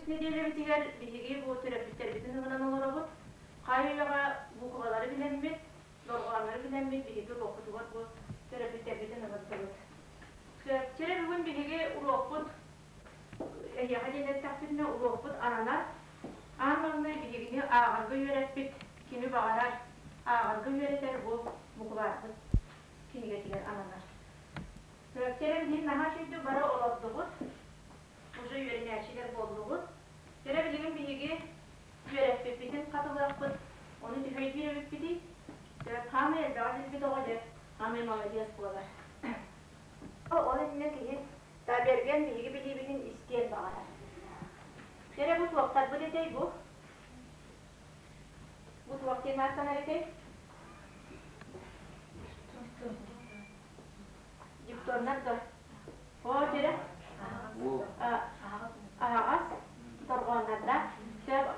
нэдиэлэбитигэр биһиги бу төрөппүттэрбитин ыҥыран олоробут. Хайа-үйэҕэ буукубалары билэммит, дорҕооннору билэммит биһиги уруокпутугар бу төрөппүттэрбитин ыҥырдыбыт. Чэрэ бүгүн биһиги уруокпут эһиэхэ диэн эттэхпитинэ уруокпут ананар. Аан маҥнай биһигини ааҕарга үөрэппит кими баҕарар ааҕарга үөрэтэр бу букварбыт кинигэтигэр ананар. Чэрэ билигин наһаа үчүгдүк бары олордубут, уже үөрэнээччилэр буоллугут. Чэрэ билигин биһиги үөрэппиппитин хатылыахпыт, ону түһэйдиир эбиппитий. Хаамай элбэҕи билбит оҕо дьэ, хаамай маладьыас буолар. Ол иннинэ киһи Таберген биһиги билиибитин истиэн баҕарар. Чэрэ бу туохтарбыт этэй бу? Бу туох диэн ааттанар этэй? Диктоннар да. Оо, чэрэ. Аһаҕас дорҕооннорда.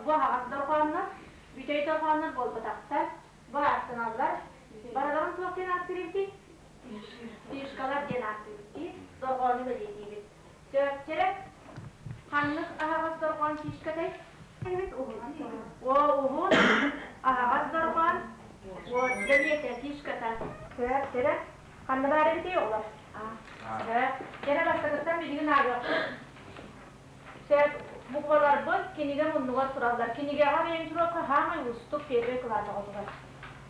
Бу аһаҕас дорҕооннор, бүтэй дорҕооннор буолбатахтар. Бу ааттаналлар. Барыларын туох диэн ааттыыр эбитий? Фишкалар диэн ааттыыбыт дии. Дорҕоону бэлиэтиибит. Чэрэ, ханнык аһаҕас дорҕоон фишкатай? О, уһун аһаҕас дорҕоон. О, бэлиэтэ фишката. Чэрэ, ханна баар эбитий оҕолор? Чэрэ, бастакыттан билигин ааҕыахпыт. Сөп, букваларбыт кинигэ муннугар тураллар. Кинигэҕэ ориентировка саамай уустук первый кылаас оҕотугар.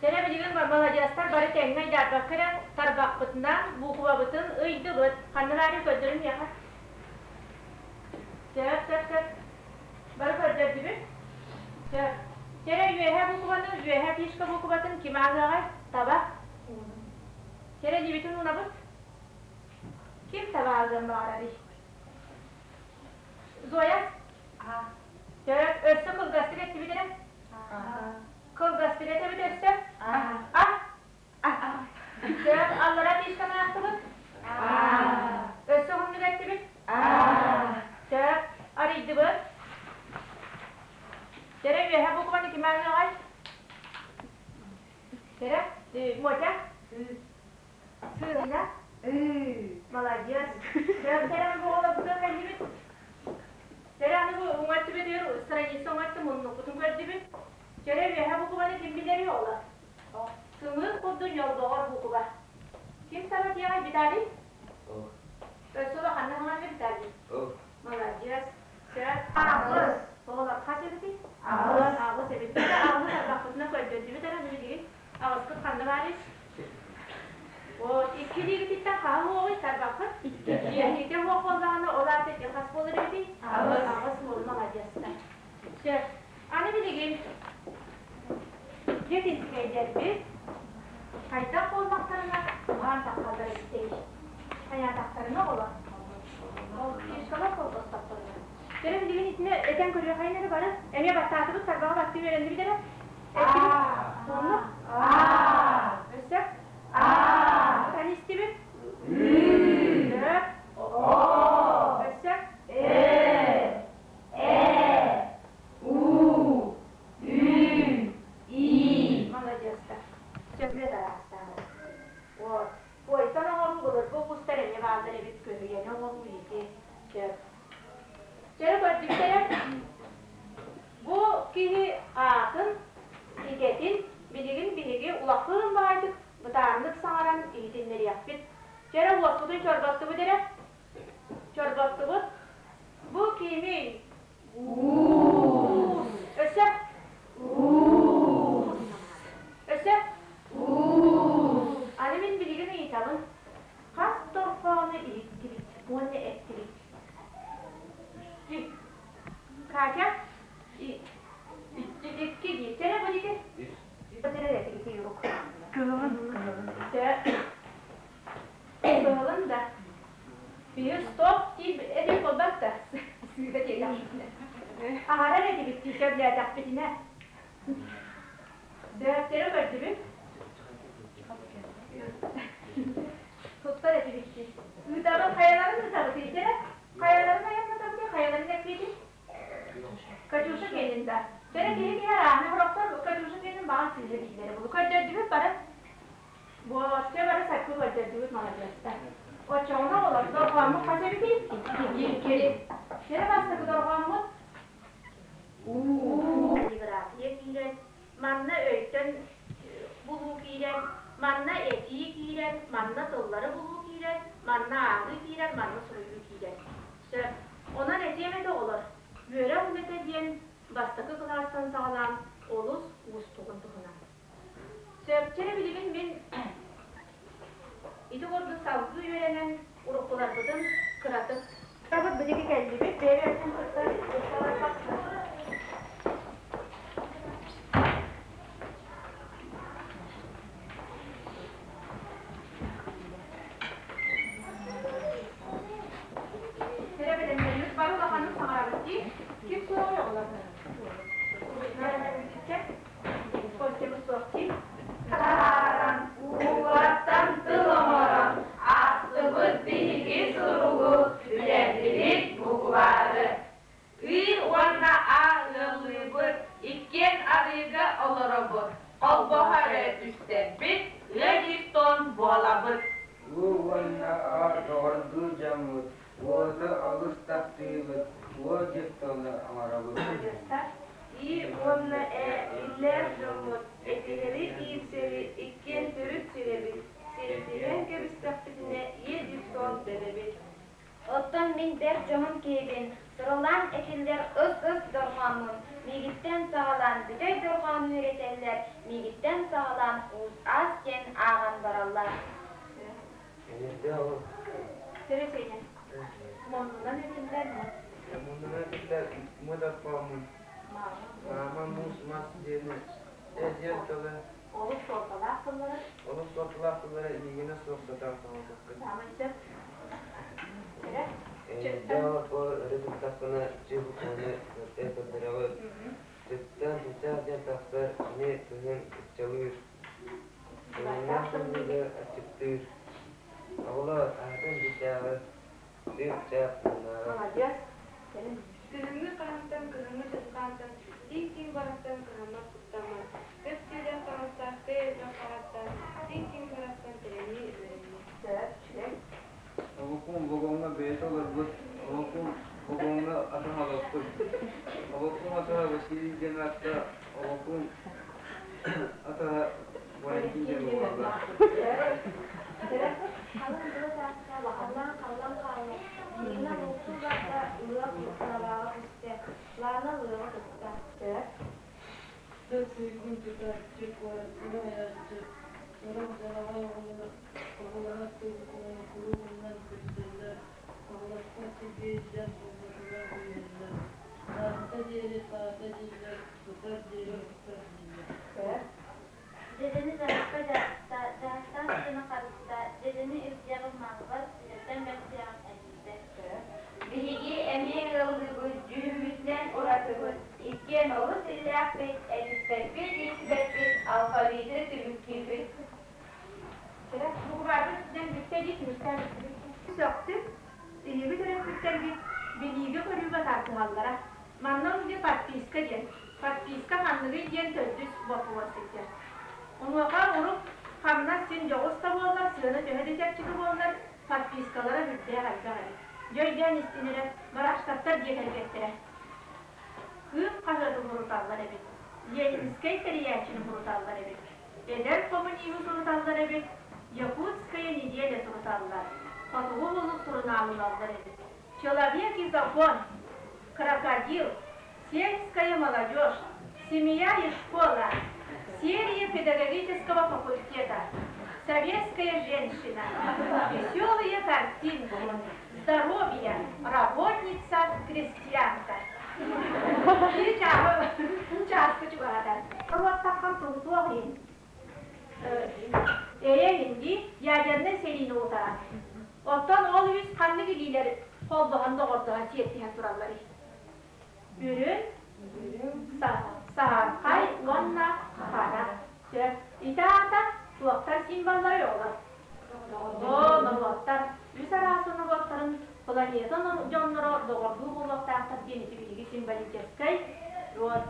Чэрэ билигин маладьыастар бары тэҥҥэ ыйдаатбакка эрэ тарбахпытынан буквабытын ыйдыбыт. Ханна баарый көрдөрүн миэхэ. Сөп, сөп, сөп. Бары көрдөрдүбүт. Сөп. Чэрэ үөһэ букваны, үөһэ фишка букватын ким ааҕыаҕай? Таба. Чэрэ илиибитин уунабыт. Ким таба ааҕыан баҕарарый? Зоя? Сөп. Өссө кылгастык эттибит эрэ? Кылгастык этэбит өссө? А? Сөп. Аллара фишканы аахтыбыт? Өссө уһуннук эттибит? Сөп. Арыйдыбыт. Кэрэ үөһэ букваны ким ааҕыаҕай? Кэрэ? Мотя? Сыына? Молодец. Кэрэн буолабыта кэллибит. Кэрэ аны бу уҥа өттүбүтүгэр страница уҥа өттү муннукпутун көрдүбүт. Кэрэ үөһэ букваны ким билэрий оҕолор? Сымыыт курдук ньолбоҕор буква. Ким таба диэҕэй Виталий? Өссө улаханнык хаҥаныга Виталий? Молодец. Сөп. Аҕыс. Оҕолор хас эбитий? Аҕыс. Аҕыс эбит. Аҕыһы тарбахпытынан көрдөрдүбүт эрэ билигин. Аҕыскыт ханна баарый? Вот, икки илиигититтэн хаһан уоҕуй тарбаххыт? Иккитэ уох буоллаҕына, ол аата ити хас буолар эбитий? Аҕыс. Аҕыс буолла, молодецтар. Сөп. Аны билигин дьэ хайдах буоллахтарына уһаан таххаллар эбитэй? Хайаатахтарына оҕолор? Ол фишкалар холбостохторуна. Кэрэ билигин итини этэн көрүөххэйин эрэ бары. Эмиэ баттаатыбыт, тарбаҕа баттыы үөрэннибит эрэ. Эттибит. Оннук. Өссө. Тан истибит. Сөп. Өссө. У, Ү, И. Молодецтар. Сөбүлэт араастаабыт. Вот. Туойтан оҥоруу былыргы уустар эмиэ бааллар эбит көһүйэни оҥоруу ити. Сөп. Чэ, көрдүктэрэ. Бу киһи аатын, идэтин билигин биһиги улахан баайдык бытааннык саҥаран иһитиннэриэхпит. Чэ эрэ уоспутун чорботтубут эрэ. Чорботтубут. Бу кимий? Уус. Өссө? Уус. Өссө? Уус. Аны мин билигин ыйытабын. Хас дорҕоону иһиттибит уонна эттибит? Катя? Икки дии. Чэрэ бу диги. Чэрэ этигити юрук. Кыһылын. Кыһылын да. Биир стоп диир этим буолбат да. Сыыһа диэтэхпитинэ. Аһарар этибит дии сөбүлээтэхпитинэ. Сөптөрү көрдүбүт. Туттар этибит дии. Ыытабын хайаларын ыытабыт итэрэ? Хайаларын айаннатабытый, хайаларын эппиэтин? Катюша киэнин да. Чэрэ киһи киһи арааһына сорохтор Катюша киэнин баҕар сыыһа дииллэрэ булу. Көрдөрдүбүт бары. Буолачча бары саккы көрдөрдүбүт маладьыастар. Оччоҕуна оҕолор дорҕооммут хас эбитий? Икки. Чэрэ бастакы дорҕооммут. Уус. Каллиграфия киирэн, манна өйтөн булуу киирэн, манна этии киирэн, манна тыллары булуу киирэн, манна ааҕыы киирэн, манна суруйуу киирэн. Сөп. Онон этиэм этэ оҕолор, үөрэх үлэтэ диэн бастакы кылаастан саҕалаан олус уустугун туһунан. Сөп. Чэ, билигин мин ити курдук салгыы үөрэнэн уруккуларбытын кыратык Табыт билиги кэллибит, бэйэ-бэйэбитин кытта Сэрэ бэлэмнэммит бары улаханнык саҥарабыт дии. Ким суоҕуй оҕолор? Костябыт суох дии. Таһааран, уулаттан тыл оҥорон, аахтыбыт биһиги суругу, бүтэрдибит буквары. Ыы уонна А ыаллыыбыт, иккиэн арыыга олоробут, холбоһо эрэ түстэрбит, ыа дифтон буолабыт. Уу уонна А доҕордуу дьоммут, уоту олус таптыыбыт, уо дифтону оҥоробут. И уонна Э иллээх дьоммут, этиһэри иирсэри иккиэн төрүт сирэбит, сиэттиһэн кэбистэхпитинэ ийэ дифтон дэнэбит. Оттон мин бэрт дьоһун киһибин, сыралаан этиллэр ыс-ыс дорҕооммун, миигиттэн саҕалаан бүтэй дорҕоону үөрэтэллэр, миигиттэн саҕалаан уус-аас диэн ааҕан бараллар. Сэрэ Муннунан этиллэр Муннунан этиллэр мы дорҕооммун. Маама муус мас диэни э диэн тылы Олус суолталаах тыллары. Олус суолталаах тыллары миигинэ суох сатаан саҥарбаккын. Саамай сөп. Сэрэ. Дьэ өрө туттаххына чы букваны кытта көрдөрөҕүт. Чыттан чычаах диэн тахсар, кини кыһын ыччалыыр. Кыһыҥҥы тымныыга аччыктыыр. Оҕолоор, аһатан дьиэтээҕи чыып-чаап тыыннааҕы. Маладьыас. Күһүҥҥү хаһыҥтан, кыһыҥҥы чысхаантан, тииҥ-тииҥ барахсан кыһаммат куттаммат, көп түүлээх таҥастаах тыа элбэх хаһаастаах, тииҥ-тииҥ барахсан тэлэнии үөрэммит. Сөп, үчүгэй. Обокуум вагоҥҥа бэйэтэ олорбут, обокуум вагоҥҥа атаһа олоппут. Обокуум атаһа Василий диэн ааттаах, обокуум атаһа Валентин диэн буолла. Халыҥ быа тааска халлаан халлан хаалла, Нина бултуу барда, лыах лабааҕа түстэ, Лана лыаҕы тутта. Тыт сыыгын тутааччы, куораттары айааччы, сорох дьадаҕай оҕолоро оҕолоро тыл-букваны куруук умнан кэбиһэллэр, оҕолоспот сиргэ илдьэн буолбатыгар үүйэллэр, Таатта диэри таата дииллэр, сытар диэри сытар дииллэр. Дьэдьэни дьаһахха дьаһахта, дьаһахтаах дьону харыста, дьэдьэни илдьиэҕим маамабар, дьэдьэттэн бэрсиэҕим эдьиийбэр. Биһиги эмиэ ыаллыыбыт, дьүһүммүтүнэн уратыбыт, иккиэн олус иллээхпит, этиспэппит, иирсибэппит, алфавиты түмүктүүбүт. Букварбыт бүтэн бүттэ дии түмүктээн бүттүбүт. Сөхтүм. Биһиги төрөппүттэрбит билиигэ-көрүүгэ тардыһаллара. Манна уже подписка диэн. Подписка ханныгый диэн төрдүс боппуруос сылдьар. Онуоха урук хамнас син дьоҕус да буоллар, сыана төһө да чэпчэки буоллар, подпискалара үрдээх элбэх эбит. Дьэ өйдөөн истин эрэ, Барашковтар дьиэ кэргэттэрэ. Кыым хаһыаты суруталлар эбит. Ленинскэй тэрийээччини суруталлар эбит. Эдэр коммунизмы суруталлар эбит. Якутская неделя суруталлар. Хотугу улус сурунаалылаллар эбит. Человек и закон, Крокодил, Сельская молодежь, Семья и школа, Серия педагогического факультета, Советская женщина, Веселые картинки, Здоровье, Работница, крестьянка. Чааска чугаһатар. Норуоттаххан тулутуох иһин. Эйэ иһин ядернай сэриини утаран. Оттон ол үс ханнык илиилэр холбоһон доҕордоһон сиэттиһэн туралларый? Үрүҥ, саһархай уонна хара. Сөп. Ити аата туохтар символларый оҕолор? О, норуоттар. Үс араас норуоттарын планета дьонноро доҕордуу буолуохтаахтар диэн ити биһиги символическай вот,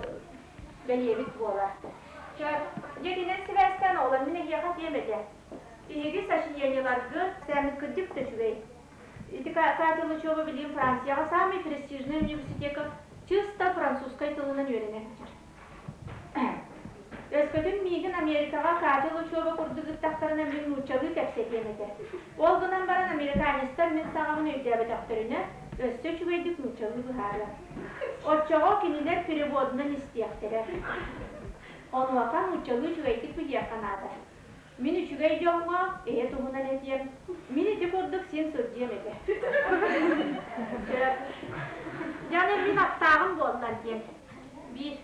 бэлиэбит буолар. Сөп. Дьэ итинэн сибээстээн оҕолор мин эһиэхэ этиэм этэ. Биһиги сочинениеларгыт сэммит кырдьык да үчүгэй. Ити Катя Лучева билигин Францияҕа самый престижный университекка Чыста французскай тылынан үөрэнэ сылдьар. Өскөтүн миигин Америкаҕа Катя Лучева курдук ыттахтарына мин нууччалыы кэпсэтиэм этэ. Ол гынан баран американецтар мин саҥабын өйдөөбөтөхтөрүнэ, өссө үчүгэйдик нууччалыы быһаарыам. Оччоҕо кинилэр переводунан истиэхтэрэ. Онуоха нууччалыы үчүгэйдик билиэххэ наада. Мин үчүгэй дьоҥҥо эйэ туһунан этиэм, мин ити курдук син сылдьыам этэ. Дьэ, мин аттааҕым буоллар диэн. Биир.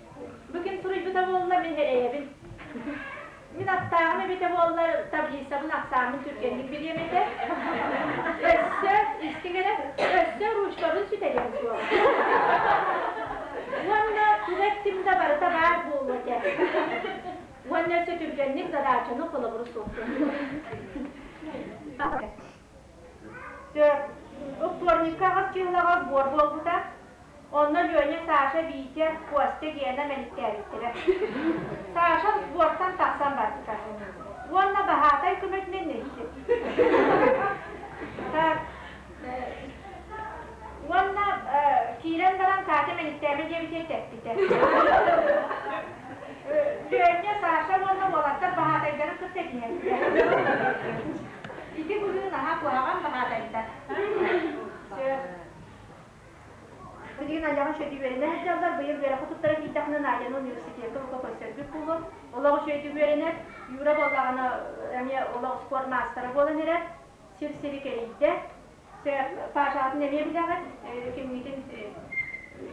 Бу ким суруйбута буолла, мин эрэйэбин. Мин аттааҕым эбитэ буоллар, таблицабын ахсааммын түргэнник билиэм этэ. Өссө, истиҥ эрэ, өссө ручкабын сүтэриэм суоҕа. Уонна тугу эттим да барыта баар буолуо этэ. Уонна өссө түргэнник задачаны холобуру суохтуом. Вторникка аҕыс чыһылаҕа сбор буолбута. Онно Леня, Саша, Витя, Костя, Гена мэниктээбиттэрэ. Саша сбортан тахсан барбыта. Уонна баһаатай көмөтүнэн нэһиилэ. Так, уонна киирэн баран Катя мэниктээмэ диэбитигэр тэппитэ. Леня, Саша уонна уолаттар баһаатайдарын кытта этиһэллэр. Ити быһыы наһаа куһаҕан баһаатайдар. Билигин Аляҕа үчүгэйдик үөрэнэ сылдьаллар. Быйыл үөрэххэ туттара киирдэххинэ Надяны университекка бука көрсөргүт буолуо. Олох үчүгэйдик үөрэнэр. Юра буоллаҕына эмиэ олох спорт маастара буолан эрэр. Сир-сири кэрийдэ. Пашаҕытын эмиэ билэҕит. Кимҥитин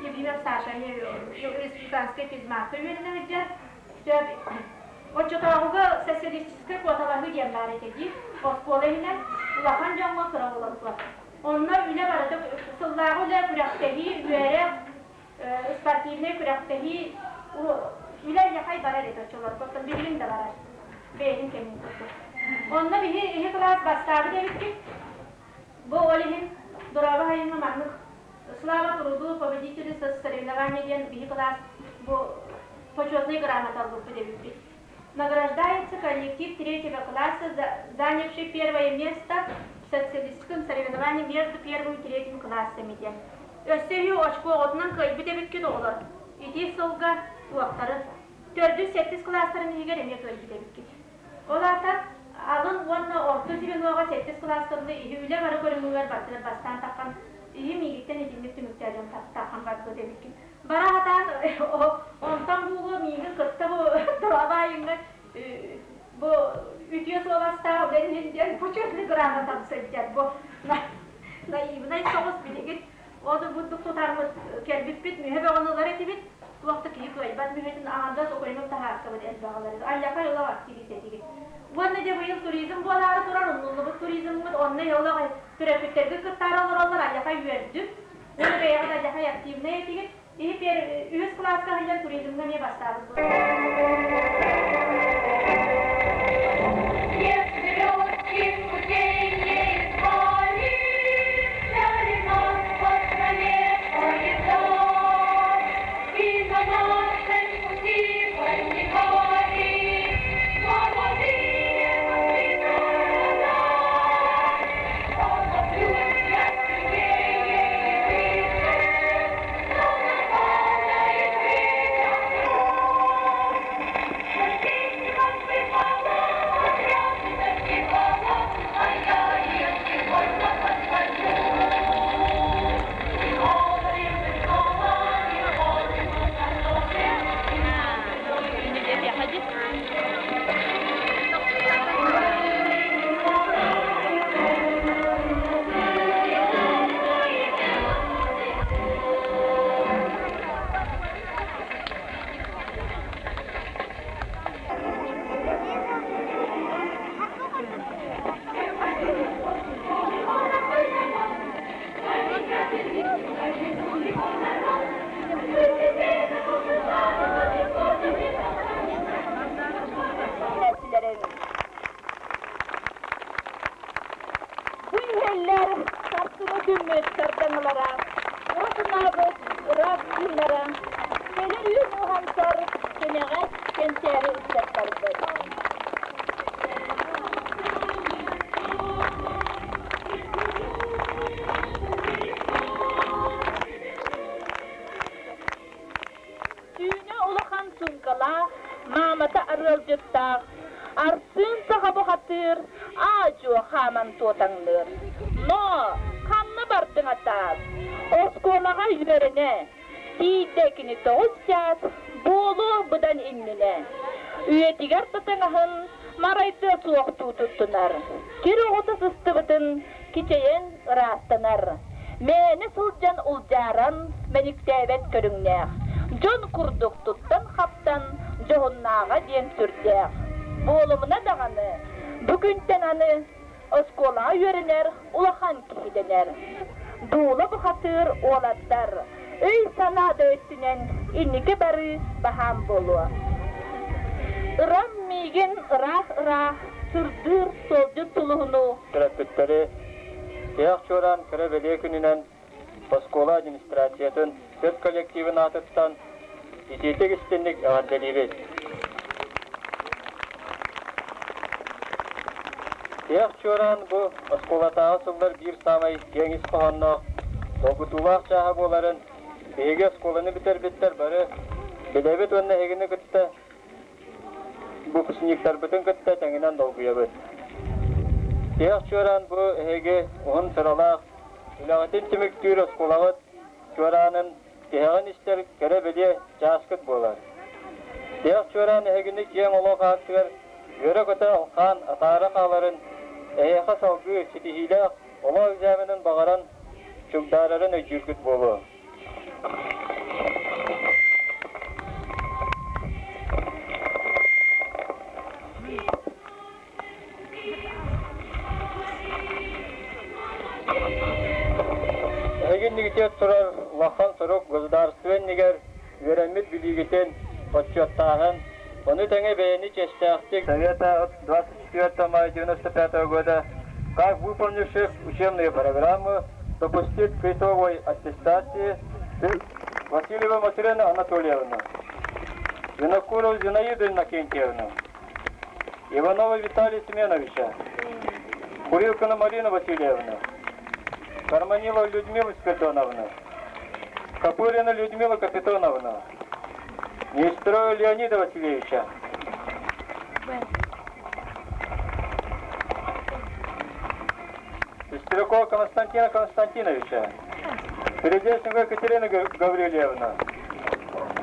Ефимов Саша эмиэ республиканскай физмакка үөрэнэ сылдьар. Сөп. Оччотооҕуга социалистическай куоталаһыы диэн баар этэ дии. Оскуола иһинэн улахан дьоҥҥо кыра оҕолорго. Онно үлэ барыта сыллааҕы үлэ күрэхтэһии, үөрэх, спортивнай күрэхтэһии үлэ яхай барар этэ оччолорго, оттон билигин да барар. Бэйэтин кэмин курдук. Онно биһи иһи кылаас бастаабыт эбиккит. Бу ол иһин Дорообо хайыҥҥа маннык Слава труду, победители соревнования диэн биһи кылаас бу почетный грамота ылбыппыт эбиппит. Награждается коллектив третьего класса, занявший первое место в социалистическом соревновании между первым и третьим классами диэн. Өссө үһү очко оҕотунан кыайбыт эбиккит оҕолор. Ити сылга туохтары төрдүс сэттис кылаастарын иһигэр эмиэ кыайбыт эбиккит. Ол аата алын уонна орто звеноҕа сэттис кылааска дылы иһи үлэ бары көрүҥүгэр бардылар бастаан таххан иһи миигиттэн итинник түмүктээх дьон таххан барбыт эбиккит. Бара сатаан онтон буолуо миигин кытта бу дорообайыҥҥа бу үтүө суобастаах үлэн иһин диэн почетный грамотам сылдьар бу наивнай соҕус билигин ону бурдук тутармыт кэлбиппит мүһэ бөҕөнү ылар этибит туох да киһи кыайбат мүһэтин аҥардас окоймун таһаарсабыт элбэҕэлэр аллаха олох активист этигит уонна дьэ быйыл туризм буолаары турар умнуллубут туризммыт онно олох төрөппүттэргэ кыттаары олороллор аллаха үөрдүм Уонна бэйэҕит алдьархай активнай этигит. Иһи үһүс кылааска сылдьан туризмҥа эмиэ бастаабыт Бу иһэллэр сарсыҥҥы күммүт сардаҥалара, уратынаабыт ыраас тыыннара, кэлэр үөн уһансар кэнэҕэс кэнчээри ыччаттарбыт. таҥастаах, Арсыын саха бухатыыр аа-дьуо хааман туотаҥныыр. Ноо, ханна бардыҥ атаас? Оскуолаҕа үөрэнэ. Тиийдэ кини 9 чаас, буолуо быдан иннинэ. Үйэтигэр да таҥаһын марайдыа суохтуу туттунар. Кир оҕото сыстыбытын кичэйэн ыраастанар. Мээнэ сылдьан улдьааран мэниктээбэт көрүҥнээх. Дьон курдук туттан-хаптан дьоһуннааҕа диэн сүрдээх. Буолумуна даҕаны, бу күнтэн аны оскуолаҕа үөрэнэр улахан киһи дэнэр. Дуула бухатыыр уолаттар өй-санаа да өттүнэн инники барыы баһаам буолуо. Ырам миигин ыраах-ыраах сырдыыр суолдьут сулуһуну Төрөппүттэри тиһэх чуораан кэрэ бэлиэ күнүнэн оскуола администрациятын пед коллективын аатыттан итиитик истинник эҕэрдэлиибит. Тиһэх чуораан бу оскуолатааҕы сыллар биир саамай киэҥ ис хоһоонноох, долгутуулаах чааһа буоларын биһиги оскуоланы бүтэрбиттэр бары билэбит уонна эһигини кытта выпускниктарбытын кытта тэҥинэн долгуйабыт. Тиһэх чуораан бу эһиги уһун сыралаах үлэҕитин түмүктүүр оскуолаҕыт чуораанын тиһэҕин истэр кэрэ-бэлиэ чааскыт буолар. Тиһэх чуораан эһигини киэҥ олох аартыгар үөрэ-көтө алхаан атаара хааларын, эһиэхэ салгыы ситиһиилээх олох экзаменын баҕаран чугдаарарын өйдүүргүт буолуо. Эһиги иннигитигэр турар улахан сорук государство иннигэр үөрэммит билиигитин отчуоттааһын, ону тэҥэ бэйэни чиэстээхтик Совета от 24 мая 95 года, как выполнивших учебные программы, допустить к итоговой аттестации Васильева Матрена Анатольевна, Винокурова Зинаида Иннокентьевна, Иванова Виталия Семеновича, Курилкина Марина Васильевна, Карманилова Людмила Спиридоновна, Копырина Людмила Капитоновна, Нестерова Леонида Васильевича. Пестрякова Константина Константиновича, Передельникова Екатерина Гаврильевна,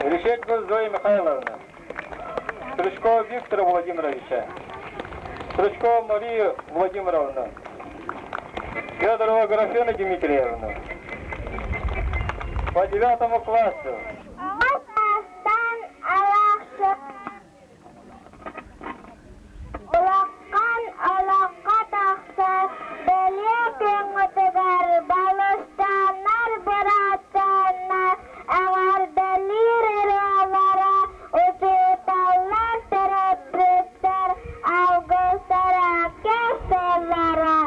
Решетникова Зоя Михайловна, Стручкова Виктора Владимировича, Стручкова Мария Владимировна, Федорова Графена Дмитриевна. По девятому классу. Астан алахсы Улахан олоххо тахсар бэлиэ күҥҥүтүгэр балыстааннар бырааттааннар эҕэрдэлиир ырыалара учууталлар төрөппүттэр алгыстара кэс тыллара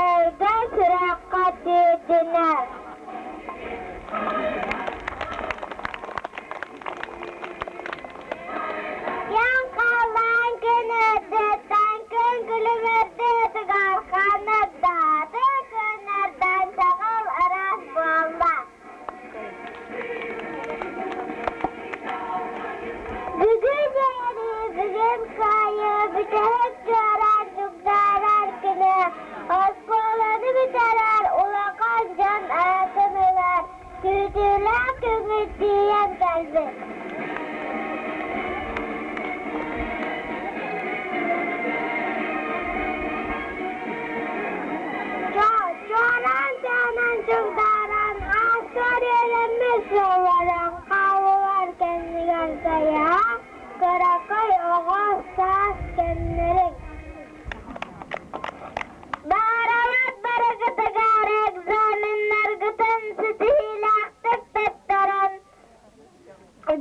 өйгө сүрэххэ тиийдинэр. Киэҥ халлаан күн үрдүттэн күн күлүмүрдүүтүгэр ханардааты күннэрдэн чаҕыл ыраас буолла. Бүгүн эрии, бүгүн кыайыы, бүтэһик чуораан чугдаарар күнэ, оскуоланы бүтэрэр улахан дьон аатын ылар, күүтүүлээх күҥҥүт тиийэн кэлбит. Чуораан чаанан чугдааран, ааспар үөрэммит сылларым хааллылар кэннигэр сайыһа, кыракый оҕо саас кэмнэрин. Бааралаат барыгытыгар экзаменнаргытын ситиһиилээхтик туттаран,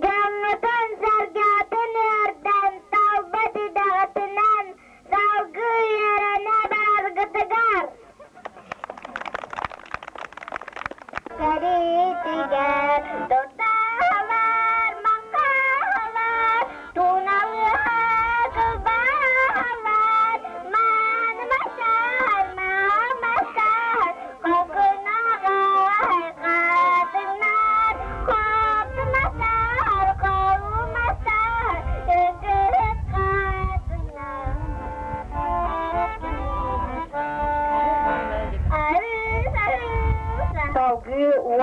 дьоҥҥутун-сэргэҕитин үөрдэн, талбыт идэҕитинэн салгыы үөрэнэ бараргытыгар Сэриитигэр тутаалар, маҥхаалар, туналыһа кылбаалар, маанымастар, маамастар, хоҥкунаҕа хатыҥнар, хоптумастар, холумастар, үҥкүһүт хатыҥнар.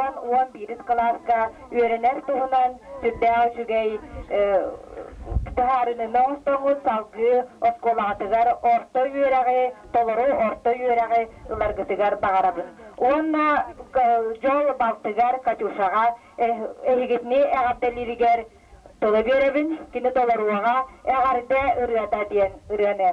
10-11 кылааска үөрэнэр туһунан сүрдээх үчүгэй быһаарыныыны оҥостоҥҥут салгыы оскуолаҕытыгар орто үөрэҕи, толору орто үөрэҕи ыларгытыгар баҕарабын. Уонна дьол балтыгар Катюшаҕа эһигитини эҕэрдэлииригэр тылы биэрэбин, кини толоруоҕа эҕэрдэ ырыата диэн ырыаны.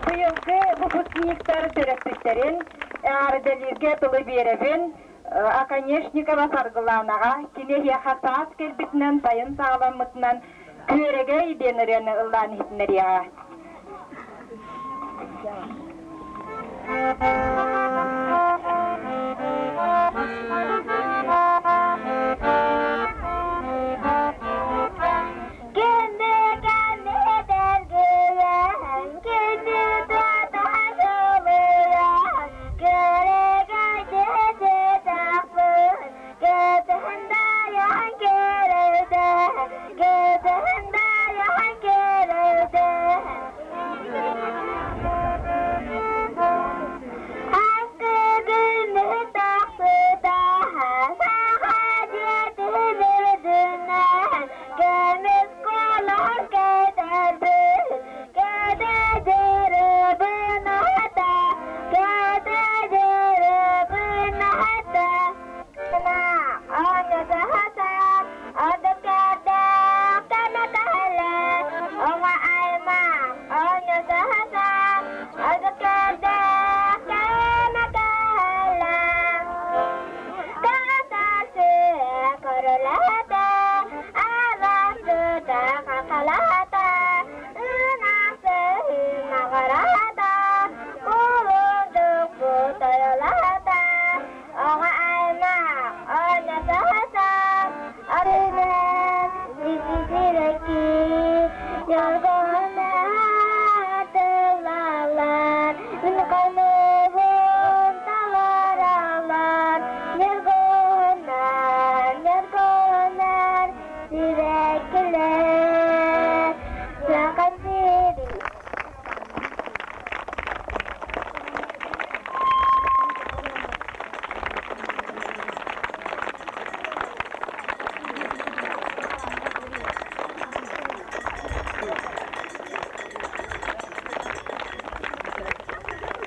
Быйылгы выпускниктар төрөппүттэрин эҕэрдэлииргэ тылы биэрэбин. Оконешникова Саргылаанаҕа кини эһиэхэ саас кэлбитинэн, сайын саҕаламмытынан Күөрэгэй диэн ырыаны ыллаан иһитиннэриэҕэ.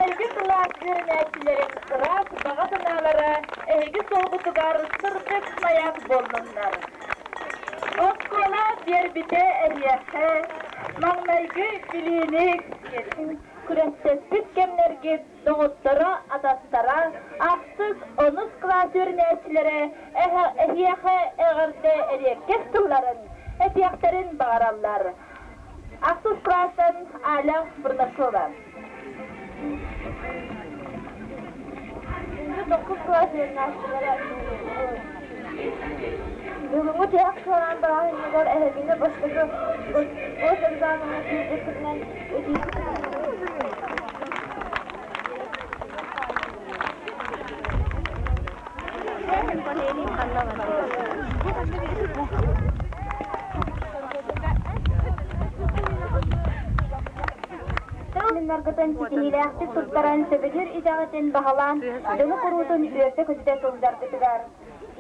Эһиги кылаас үөрэнээччилэрин ыраас баҕа санаалара эһиги суолгутугар сырдык маяк буоллуннар. Оскуола биэрбитэ эһиэхэ маҥнайгы билиини күрэстэспит кэмнэргит доҕотторо, атастара, ахсыс, онус кылаас үөрэнээччилэрэ эһиэхэ эҕэрдэ эриэккэс тылларын этиэхтэрин баҕараллар. Ахсыс кылаастан Аля Бурнашова. Тохсус кылаас үөрэнээччилэрэ Бүгүҥҥү тиһэх чуораан бырааһынньыгар эһигини бастакы госэкзамены киирбиккитинэн Тыл ситиһиилээхтик туттаран сөбүлүүр идэҕитин баһылаан дьону куруутун үөрдэ-көтүтэ сылдьаргытыгар,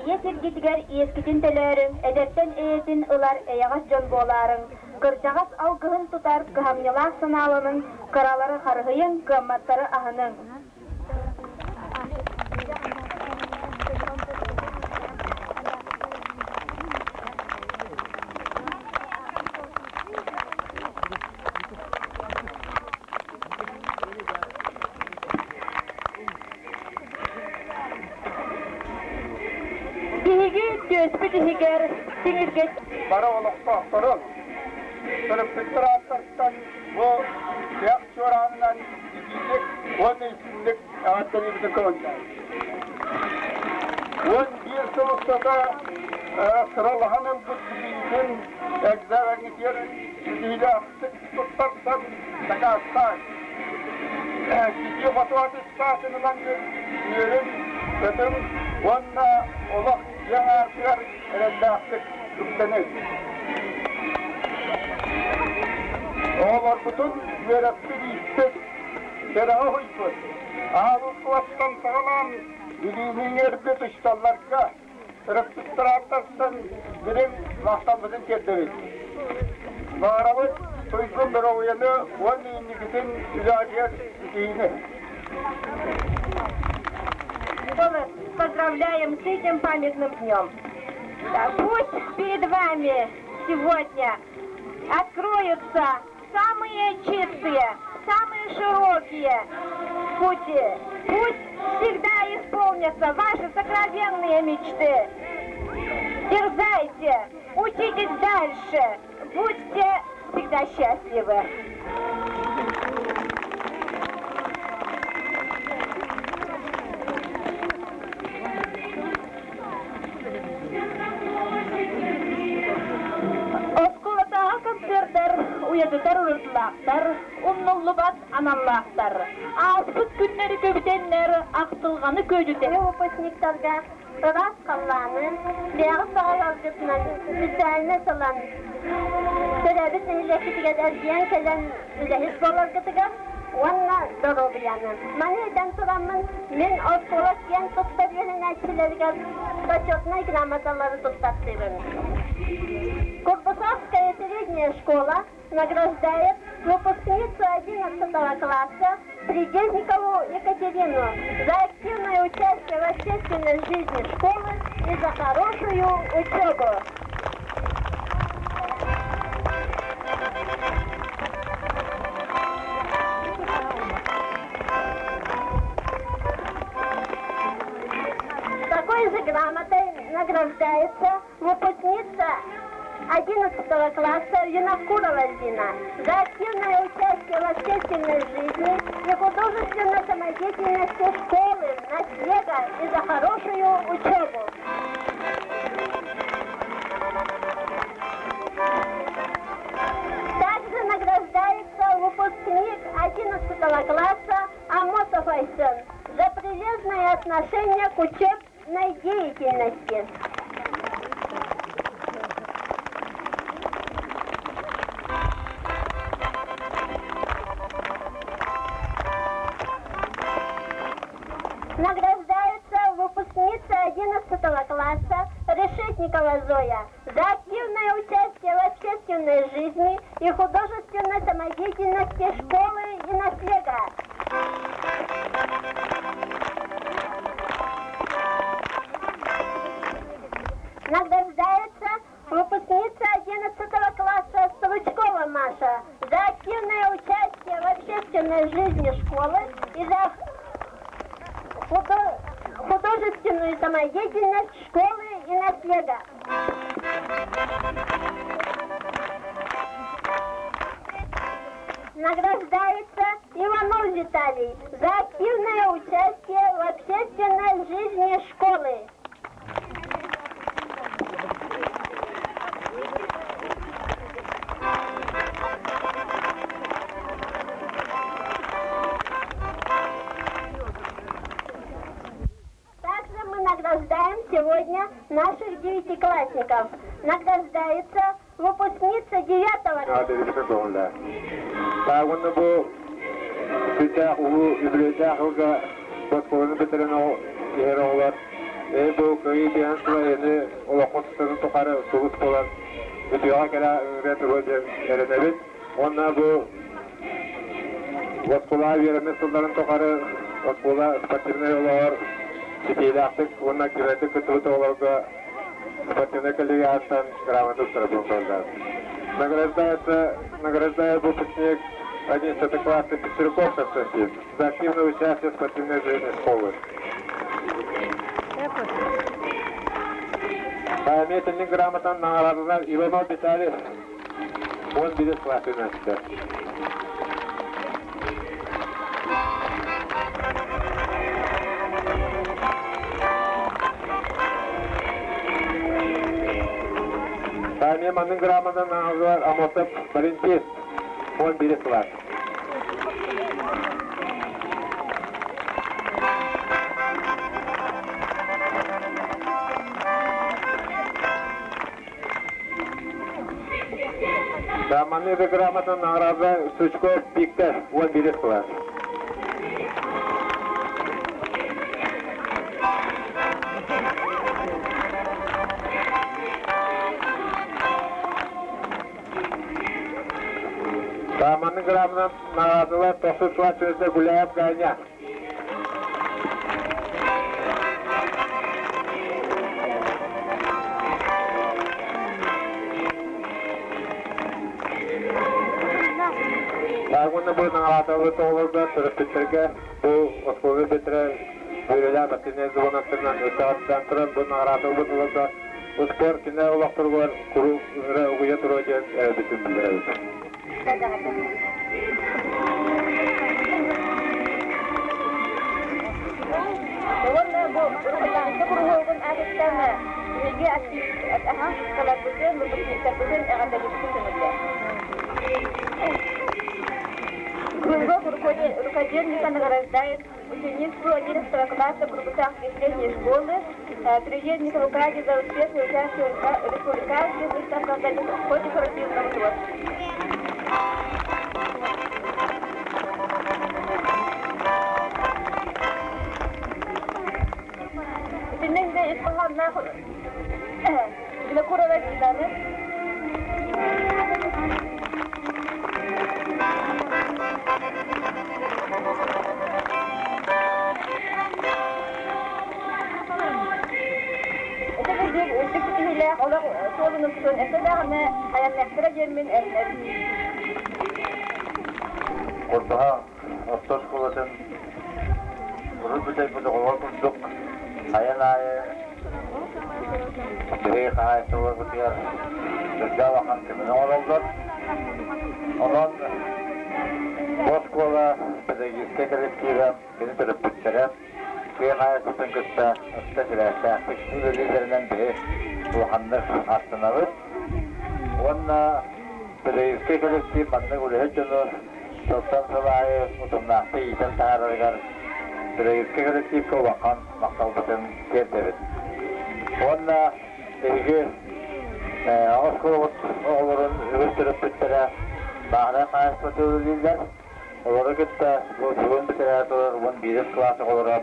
ийэ сиргитигэр иэскитин төлөөрүҥ, эдэртэн эйэтин ылар эйэҕэс дьон буолаарыҥ, кырдьаҕас алгыһын тутар кыһамньылаах санааланыҥ, кыралары харыһыйыҥ, кыамматтары аһыныҥ. Түөспүт иһигэр тиҥиргэ Бары олохтоохторун, төрөппүттэр ааттарыттан бу тиһэх чуораанынан итиитик уонна истиҥник эҕэрдэлиибитин көҥүллээн. 11 сыл устата сыралаһан ылбыт билиитин экзамеҥҥитигэр ситиһиилээхтик туттарсан дакаастаан, ситии-хотуу аттестатын ылан үөрүҥ, көтүҥ уонна олох киэҥ аартыгар эрэллээхтик үктэниҥ. Оҕолорбутун үөрэппит-ииппит, кэрэҕэ уһуйбут, аһылыктан саҕалаан билиини иҥэрбит учууталларга, төрөппүттэр ааттарыттан дириҥ махталбытын тиэрдэбит. Баҕарабыт туйгун доруобуйаны уонна инникитин үлэҕитигэр ситиһиини. Поздравляем с этим памятным днем. Пусть перед вами сегодня откроются самые чистые, самые широкие пути. Пусть всегда исполнятся ваши сокровенные мечты. Дерзайте, учитесь дальше, будьте всегда счастливы. Оскуолатааҕы концерттар уйадытар уратылаахтар, умнуллубат аналлаахтар. Ааспыт күннэри көбүтэннэр ахтылҕаны күөдьүтэр. Выпускниктарга ыраас халлааны, бэйэҕит баҕаларгытынан специальность ылан, төрөөбүт нэһилиэккитигэр эргийэн кэлэн үлэһит буоларгытыгар уонна доруобуйаны. Маны этэн тураммын, мин оскуола киэн туттар үөрэнээччилэригэр почетнай грамоталары туттартыыбын. Курбусовская средняя школа награждает выпускницу 11 класса Придезникову Екатерину за активное участие в общественной жизни школы и за хорошую учебу. Такой же грамотой награждается выпускница 11 класса Винокурова Зина за активное участие в общественной жизни и художественной самодеятельности школы, наслега и за хорошую учебу. Также награждается выпускник 11 класса Амосов Айсен за прилежное отношение к учебной деятельности. Награждается выпускница 11 класса Решетникова Зоя за активное участие в общественной жизни и художественной самодеятельности школы и наслега. Награждается выпускница 11 класса Стручкова Маша за активное участие в общественной жизни школы и за художественную самодеятельность школы и наслега. Награждается Иванов Виталий за активное участие в общественной жизни школы. Также мы награждаем сегодня наших девятиклассников. Награждается выпускница девятого Таагунна бу сүрдээх улуу үбүлүөйдээх ыалга оскуоланы бүтэрэн иһэр оҕолор ээ бу кыайыы биһэн сыла эни олоххут устатын тухары сулус буолан үтүөҕэ кэлэ ыҥырыа туруо диэн эрэнэбит. Уонна бу оскуолаҕа үөрэммит сылларын тухары оскуола спортивнай олоҕор ситиилээхтик уонна күүрээтик кыттыбыт оҕолорго спортивнай коллегияттан грамота туттарабын буолла. Награждается, награждает выпускник 11 класса Пестряков Константин за активное участие в спортивной жизни школы. Эмиэ грамотан наҕараадалар Иванов Виталий 11 класс үөрэнээччитэ. Эмиэ маннык грамотан наҕараадалар Амосов Валентин 11 класс. Маннык грамота награда Сучков Виктор 11 класс. Маннык грамота наградалар тохсус класс Гуляев Ганя. Уонна бу наҕараадалары оҕолорго, төрөппүттэргэ бу оскуола бүтэрэ үөрэлээх активнай звоноктарынан ыстаҕаттаан туран бу наҕараадалбыт олорго успуорт кинилэр олохторугар куруук ыҥыра угуйа туруо диэн эрэлбитин биллэрэбит. Уонна бу уруккутааҕы куруһуогун аатыттан биһиги активисткаларбытын, выпускниктарбытын эҕэрдэлиибитин көҥүллээ. Кружок руководитель награждает ученицу 11 класса Курбутахской средней школы Приедникова Катю за успешное участие в республиканских выставках по декоративному творчеству. Итиннэ ис хоһоонноох Винокурова Зинаны Ити курдук үрдүк ситиһиилээх олох суолун устун өссө даҕаны айанныахтара диэммин эрэнэбин. Курбаһа орто оскуолатын урут бүтэйбит оҕолор курдук айан аайы биһиги хаһаайыстыбаларбытыгар сүрдээх улахан көмөнү оҥороллор. Онон бу оскуола педагогическай коллектива кини төрөппүттэрэ тыа хаһаайыстыбатын кытта ыкса сибээстээхтик үлэлииллэринэн биһи улаханнык астынабыт. Уонна педагогическай коллектив маннык үлэһит дьону сылтан сыл аайы утумнаахтык иитэн таһаарарыгар педагогическай коллективка улахан махталбытын тиэрдэбит. Уонна биһиги оскуолабыт оҕолорун үгүс төрөппүттэрэ бааһынай хаһаайыстыбата үлэлииллэр. Олору кытта бу бүгүн бүтэрэ турар 11 кылаас оҕолоро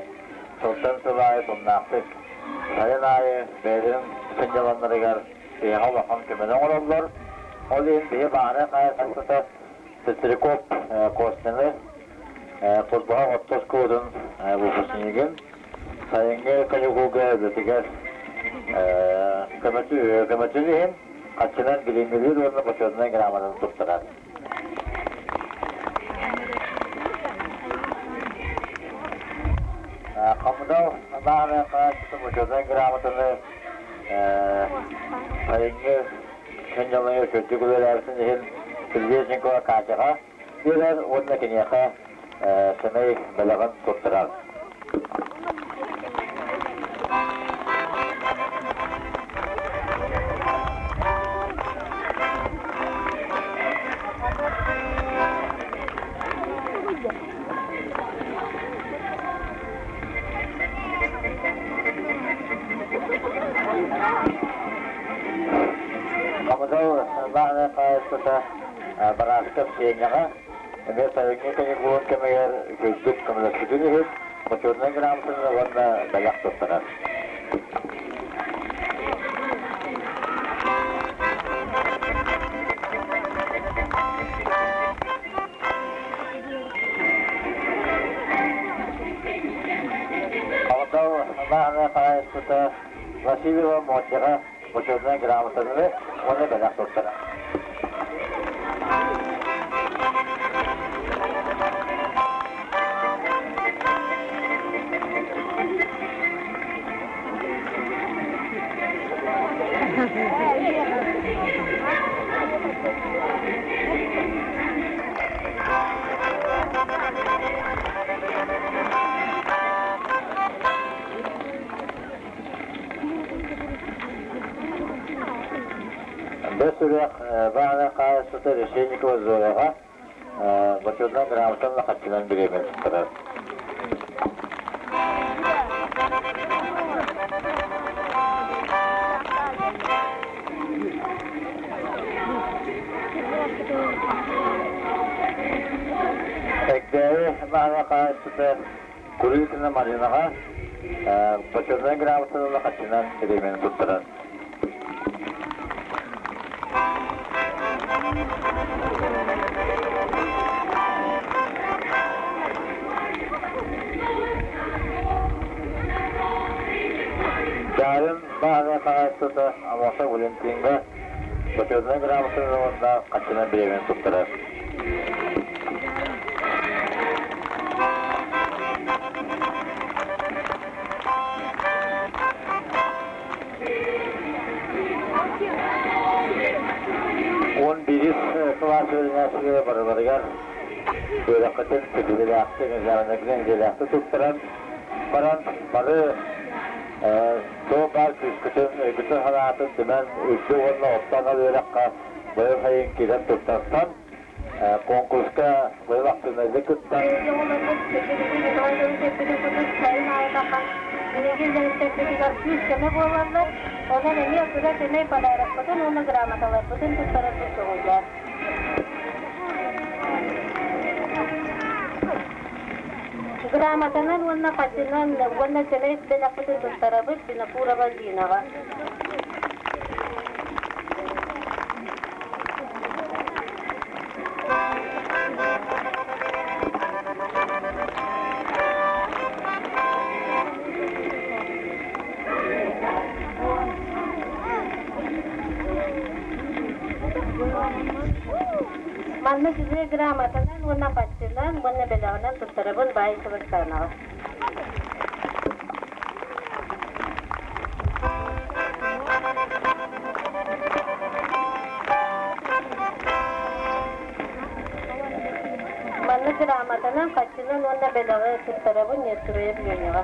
сылтан сыл аайы тумнаахтык сайын аайы бэйэлэрин сынньаланнарыгар биһиэхэ улахан көмөнү оҥороллор. Ол иһин биһи бааһынай хаһаайыстыбата Петряков Костяны Курбаһа орто оскуолатын выпускнигын сайыҥҥы каникулга үлэтигэр көмөтүн иһин хаччынан билиҥҥилиир уонна бочуотунай грамотаны туттарар. Хомунал бааһынай хаһаайыстыбата бочуотунай грамотаны сайыҥҥы сынньалаҥы үчүгэйдик үлэлээбитин иһин Сергей Катяҕа биэрэр уонна киниэхэ сэмэй бэлэҕин туттарар. Хомутол бааһынай хаһаайыстыбата Барааскап Сеняҕа эмиэ сайыҥҥы каникулун кэмигэр үчүгэйдик көмөлөспүтүн иһин бочуотунай грамотаны уонна бэлэх туттарар. Хомутол бааһынай хаһаайыстыбата Васильева Мотяҕа бочуотунай грамотаны уонна бэлэх туттара. Бэс үрэх баана хаһаайыстыбата Решетникова Зояҕа Бочуотунай грамотанан харчынан бириэмэ туттарар. Экдээри баана хаһаайыстыбата Курыкина Маринаҕа Бочуотунай грамотанан харчынан бириэмэни туттарар. Дьаарын бааһынай хаһаайыстыбата Амоса Валентиҥҥа Бочуотунай грамотаны уонна харчынан бириэмэни туттарар. 11 кылаас үөрэнээччилэрэ барыларыгар үөрэххитин ситиһиилээхтик, экзаменнаргытын идэлээхтик туттаран баран бары туох баар күүскүтүн, өйгүтүн-санаатын түмэн үрдүк уонна орто анал үөрэххэ быйыл сайын киирэн туттарсан конкурска быйыл активнайдык кыттан Биһиги үлэһиттэрбитигэр күүс-көмө буолаллар, онон эмиэ кыра сэмэй подарокпытын уонна грамоталарбытын туттарарбыт көҕүлээн. Грамотанан уонна хачынан уонна сэмэй бэлэхпитин туттарабыт Винокурова Зинаҕа. Манна сизи грамотанан уонна патчынан уонна бэлэҕинэн туттарабын Баишева Оксанаҕа. Манна грамотанан, хаччынан уонна бэлэҕи туттарабын Нестроев Леняҕа.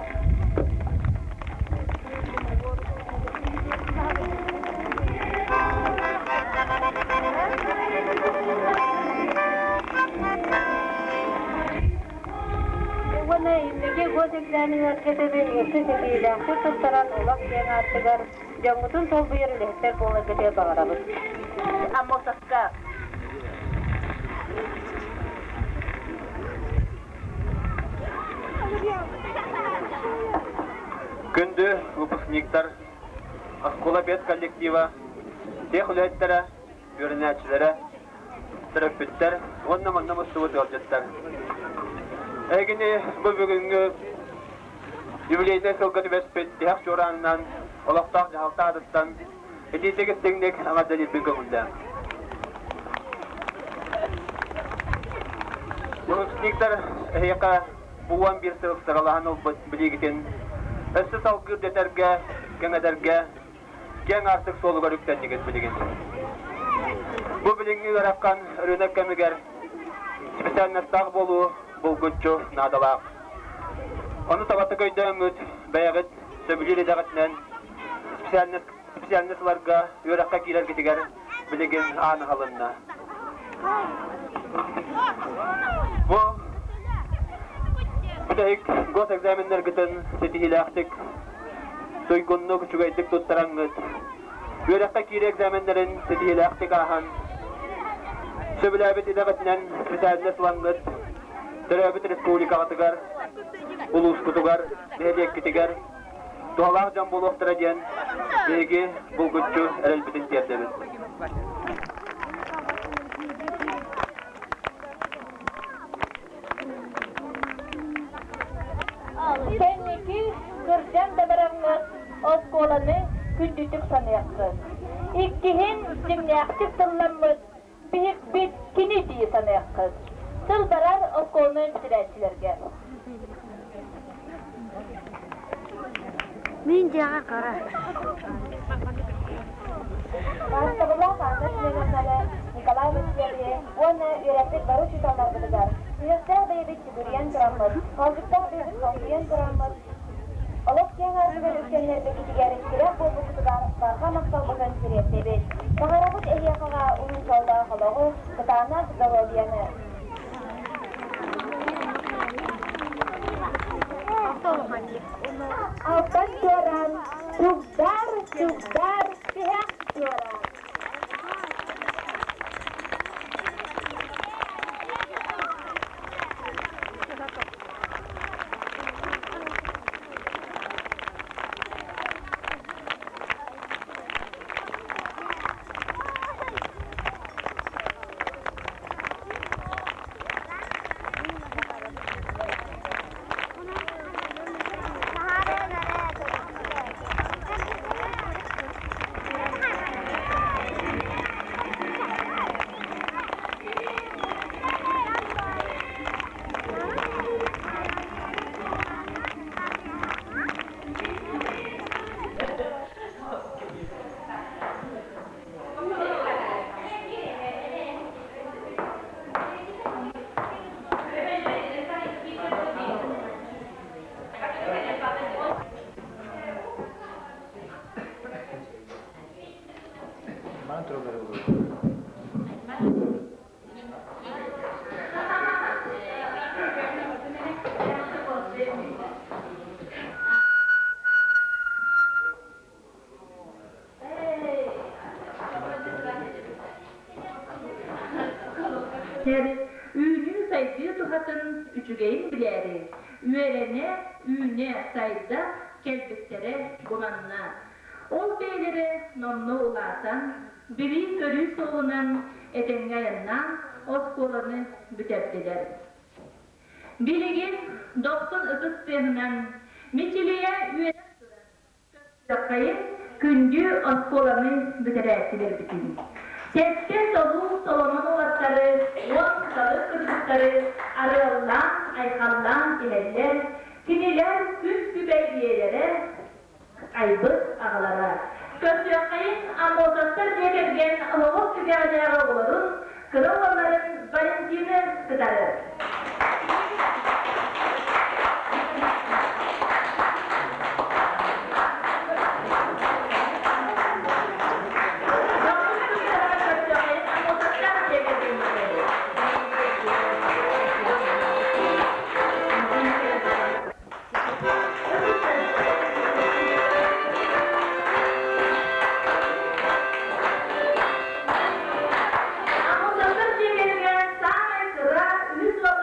Уонна инники госэкзаменнарга тэбин өссө ситиилээхтик туттаран олох киэҥ аартыгар дьоҥҥутун солбуйар үлэһиттэр буоларгытыгар баҕарабыт. Аммосовка. Күндү выпускниктар, оскуола педколлектива, тех үлэһиттэрэ, үөрэнээччилэрэ, төрөппүттэр уонна манна мустубут ыалдьыттар. Эһигини бу бүгүҥҥү юбилейнай сылга түбэспит тиһэх чуораанынан олохтоох дьаһалта аатыттан итиитик истиҥник эҕэрдэлиирбин көҥүллээн. Выпускниктар эһиэхэ бу 11 сыл сыралаһан ылбыт билиигитин өссө салгыы үрдэтэргэ, кэҥэтэргэ киэҥ аартык суолугар үктэннигит билигин. Бу билиҥҥи ыарахан рынок кэмигэр специальностаах буолуу булгуччу наадалаах. Ону табатык өйдөөҥҥүт, бэйэҕит сөбүлүүр идэҕитинэн специальность ыларга үөрэххэ киирэргитигэр билигин аан аһылынна. Бу бүтэһик госэкзаменнаргытын ситиһиилээхтик туйгуннук, үчүгэйдик туттараҥҥыт, үөрэххэ киирии экзаменнарын ситиһиилээхтик ааһан, сөбүлээбит идэҕитинэн специальность ылаҥҥыт, төрөөбүт республикаҕытыгар, улуускутугар, нэһилиэккитигэр туһалаах дьон буолуохтара диэн биһиги булгуччу эрэлбитин тиэрдэбит. Кэнники кырдьан да бараҥҥыт оскуоланы күндүтүк саныаххыт. Иккиһин дьиҥнээхтик тылламмыт биһикпит кини дии саныаххыт. Тыл барар оскуоланы бүтэрээччилэргэ. Мин дьиэҕэ кыра. Маастабыллаах Анна Семеновнаны, Николай Васильевиһы уонна үөрэппит бары учууталларбытыгар сүһүөхтээх бэйэбит сүгүрүйэн тураммыт, холдьуктаах бэйэбит холбуйан тураммыт, олох киэҥ аартыгар үктэннэрбиккитигэр тирэх буолбуккутугар барҕа махталбытын тириэрдэбит. Баҕарабыт эһиэхэ дьоллоох олоҕу, кытаанах доруобуйаны! Алтан чуораан, чугдаар, чугдаар, тиһэх чуораан. Үүнүү-сайдыы туһатын үчүгэйин билээри, үөрэнэ, үүнэ, сайда кэлбиттэрэ бу манна. Ол бэйэлэрэ номнуо улаатан, билии-көрүү суолунан этэҥҥэ айаннаан оскуоланы бүтэрдилэр. Билигин дохсун ытыс тыаһынан мичилийэ үөрэн туран көрсүөххэйин күндү оскуоланы бүтэрээччилэрбитин. Сэттэ толуу соломон уолаттары, уон кыталык кыргыттары арыаллаан, айхаллаан иһэллэр, кинилэр күн күбэй ийэлэрэ, айбыт аҕалара. Көрсүөххэйин Аммосовтар дьиэ кэргэн оһоҕос түгэҕинээҕи оҕолорун, кыра уолларын Валентины кытары. Аммосовтар дьиэ кэргэннэрэ. Аммосовтар дьиэ кэргэн саамай кыра үһүс уоллара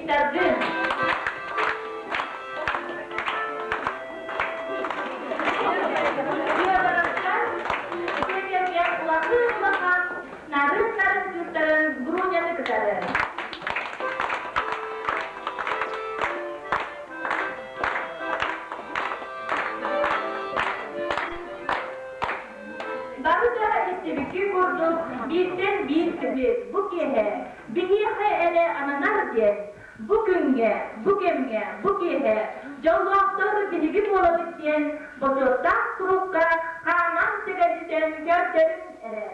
Виктордыын. Федоровтар дьиэ кэргэн улахан-улахан нарын-нарын кыыстарын Груняны кытары. Бары да истибиккин курдук бииртэн биир түбүк бу киэһэ биһиэхэ эрэ ананар диэн бу күҥҥэ, бу кэмҥэ, бу киэһэ дьоллоохтор биһиги буолабыт диэн бочуоттаах курукка хааман сэгэлдьитэн көрдөрүҥ эрэ.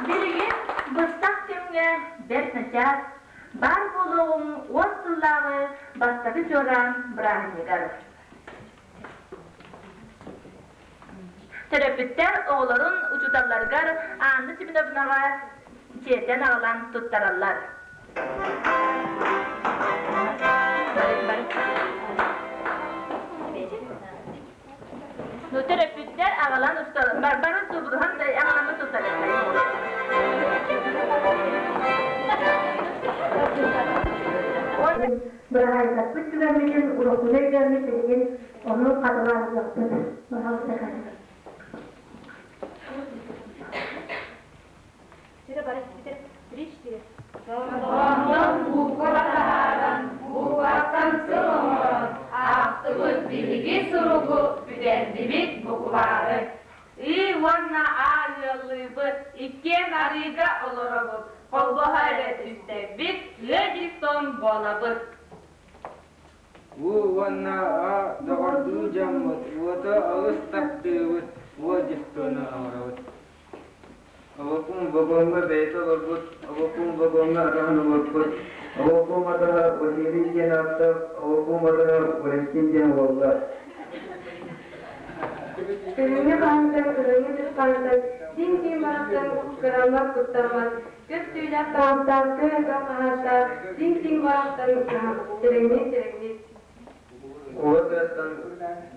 Билигин быстах кэмҥэ бэрт начаас баар буолуоҕуҥ уон сыллааҕы бастакы чуораан бырааһынньыгар. Төрөппүттэр оҕолорун учууталларыгар Анна Семеновнаҕа дьиэтэн аҕалан туттараллар. Ну, төрөппүттэр аҕалан усталар, бары субуруһан да аҕаламмыт туттарыахтара. Быраһаайдаппыт түгэммитин уруккуну өйдөөммүт билигин ону хатылаан ылыахпыт. Пожалуйста, Катя. Три-четыре. Онтон буква таһааран, букваттан сыл оҥорон, аахтыбыт биһиги суругу, бүтэрдибит буквары. И уонна А ыаллыыбыт, иккиэн арыыга олоробут, холбоһо эрэ түстэбит, ыа дифтон буолабыт. У уонна А доҕордуу дьоммут, уоту олус таптыыбыт, уо дифтону оҥоробут. Обокуум вагоҥҥа бэйэтэ олорбут, Обокуум вагоҥҥа атаһын олорпут, Обокуум атаһа Василий диэн ааттаах, Обокуум атаһа Валентин диэн уоллаах. Күһүҥҥү хаһыҥтан, кыһыҥҥы дьысхаантан, тииҥ-тииҥ барахсан кыраммат, куттаммат, көп түүлээх таҥастаах, көй элбэх хаһаастаах, тииҥ-тииҥ барахсан тирэҥниир-тирэҥниир. Куба тыаттан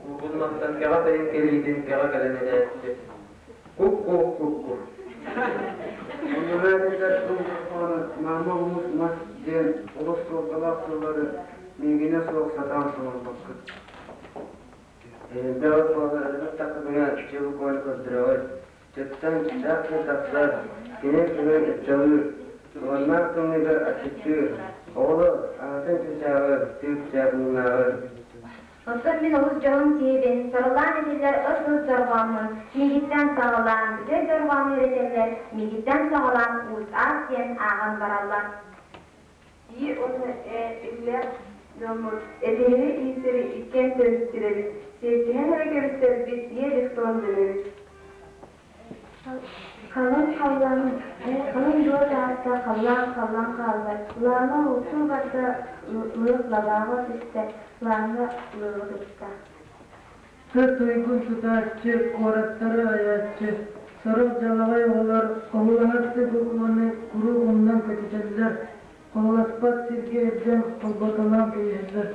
куукунматтан кэҕэ сайын кэлиитин кэҕэ кэлэн этээччи «Кук-кук-кук-кук» Оннуга маама хомус мас диэн олус суолталаах тыллары миигинэ суох сатаан саҥарбаккыт. Элбэх оскуолаларыгар тахсыбына дьыл-куон көрдөрөҕүт. Чыттан чаах тахсар, кини күнүн ыччалыыр, уоннаах тымныыга аччыктыыр, оҕолор аһатын чычааҕы, тыып-чаап муҥнааҕы. Оттон мин олус дьоһун киһибин, сарылаан этиллэр ыс-ыс дорҕооммун, миигиттэн саҕалаан, бүтэй дорҕоону үөрэтэллэр, миигиттэн саҕалаан уус-аас диэн ааҕан бараллар. И уонна Э иллээх дьоммут этиһини ииттэри иккиэн төрүттүрэбит, сиэттиһэн эрэ кэбистэрбит ийэ дифтон дэнэбит. Халыҥ халлаан, халыҥ дуот ааста, халлаан халлан хаалла, Лаама уһуктуу барда, лыах лабааҕа түстэ, Лааҥҥа лыаҕы тутта. Тыа туйгун тутааччы, куораттары айааччы, сорох дьалаҕай оҕолор хоһулаһар букваны куруук умнан көтүтэллэр, хоһуласпат сиргэ илдьэн холботолоон кэбиһэллэр,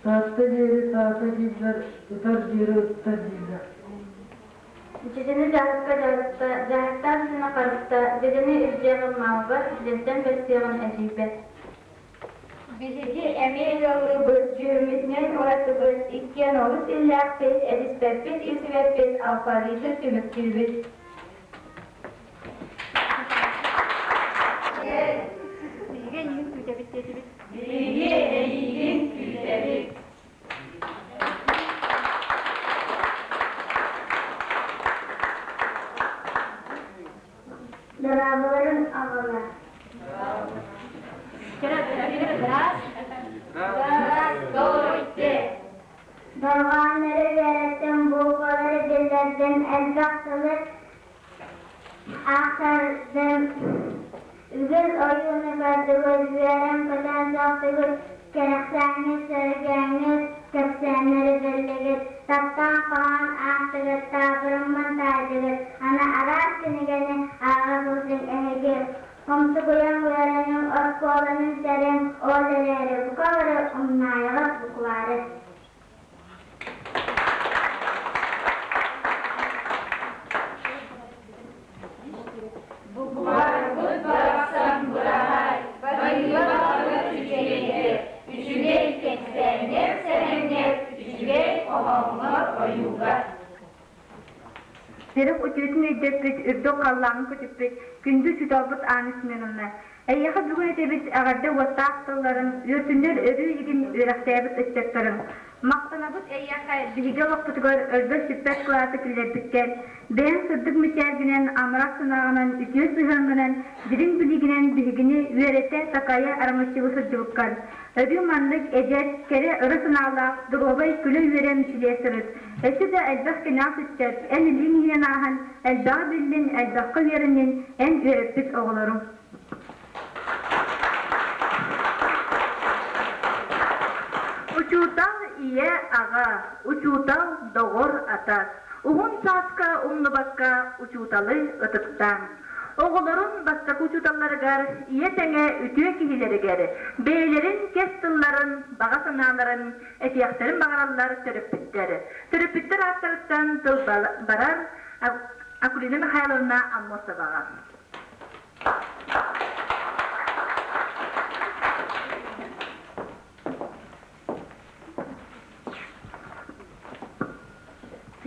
Таатта диэри таата дииллэр, ытар диэри ыттар дииллэр. Дьэдьэни дьааһыкка дьаһытта, дьааһыктаах дьоно харыста, дьэдьэни илдьиэҕин маамабар, дьэдьэнтэн бэрсиэҕин эдьиийбэр. Биһиги эмиэ ыаллыыбыт, дьүһүммүтүнэн уратыбыт, иккиэн олус иллээхпит, этиспэппит, илсибэппит, алфавиты түмүктүүбүт. Биһиги эйигин күүтэбит диэтибит. Биһиги эйигин күүтэбит. Дорооболорун аҕала. Раз. Здравствуйте! Дорҕооннору үөрэттим, бууквалары биллэрдим, элбэх тылы аахтардым. Үгүс ойууну көрдүгүт, үөрэн-көтөн сөхтүгүт, кэрэхсээҥҥит, сэргээҥҥит, кэпсээннэри биллигит, таптаан хоһоон аахтыгыт, таабырыммын таайдыгыт, аны араас кинигэни ааҕа сылдьыҥ эһиги. Умсугуйан үөрэниҥ, оскуоланы бүтэриҥ, ол эрээри бука бары умнаайаҕыт буквары. Букварбыт барахсан быраһаай, байыылаах үчүгэйдэр, үчүгэй кэпсээҥҥэр сэһэҥҥэр, үчүгэй хоһооҥҥор ойуугар. Сэрэх үтүөтүн өйдөппүт, үрдүк халлааҥҥа көтүппүт күндү учууталбыт Аана Семеновна, эйиэхэ бүгүн этэбит эҕэрдэ уоттаах тылларын, үөртүннэр өрүү илигин үөрэхтээбит ыччаттарыҥ. Махтанабыт эйиэхэ биһиги олохпутугар өлбөт-сүппэт кылааты киллэрбиккэр, бэйэҥ сырдык мичээргинэн, амарах санааҕынан, үтүө сыһыаҥҥынан, дириҥ билиигинэн биһигини үөрэтэ, такайа, араҥаччылыы сылдьыбыккар. Өрүү маннык эдэр, кэрэ ыра санаалаах, доруобай, күлэ-үөрэ мичилийэ сырыт. Өссө да элбэх кэнэҕэс ыччат, эн илииҥ иһинэн ааһан, элбэҕи биллин, элбэххэ үөрэннин, эн үөрэппит оҕолоруҥ. Учуутал ийэ, аҕа, учуутал доҕор, атас. Уһун сааска умнубакка учууталы ытыктааҥ. Оҕолорун бастакы учууталларыгар, ийэ тэҥэ үтүө киһилэригэр бэйэлэрин кэс тылларын, баҕа санааларын этиэхтэрин баҕараллар төрөппүттэр. Төрөппүттэр ааттарыттан тыл барар Акулина Михайловна Аммосоваҕа.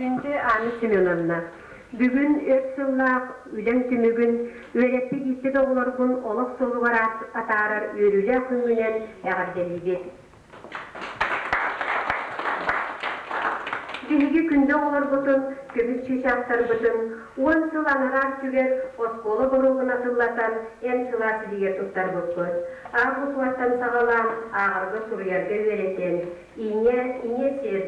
Күндү Анна Семеновна, бүгүн өр сыллаах үлэҥ түмүгүн үөрэппит ииппит оҕолоргун олох суолугар атаарар үөрүүлээх күҥҥүнэн эҕэрдэлиибит. Биһиги күндү оҕолорбутун, көмүс чыычаахтарбытын уон сыл анараа өттүгэр оскуола боруогун атыллатан эн сылаас илиигэр туттарбыппыт. А букваттан саҕалаан ааҕарга-суруйарга үөрэтэн, ийэ, ийэ сир,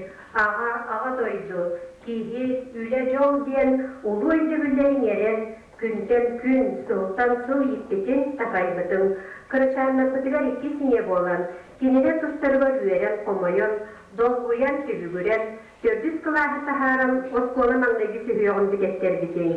аҕа, аҕа дойду, киһи, үлэ, дьол диэн улуу өйдөбүллэри иҥэрэн, күнтэн күн, сылтан сыл ииппитин, такайбытын, кырачааннарбытыгар иккис ийэ буолан, Кинилэр тустарыгар үөрэн-хомойон, долгуйан, түбүгүрэн, төрдүс кылааһы таһааран, оскуола маҥнайгы сүһүөҕүн бүтэттэрбитиҥ.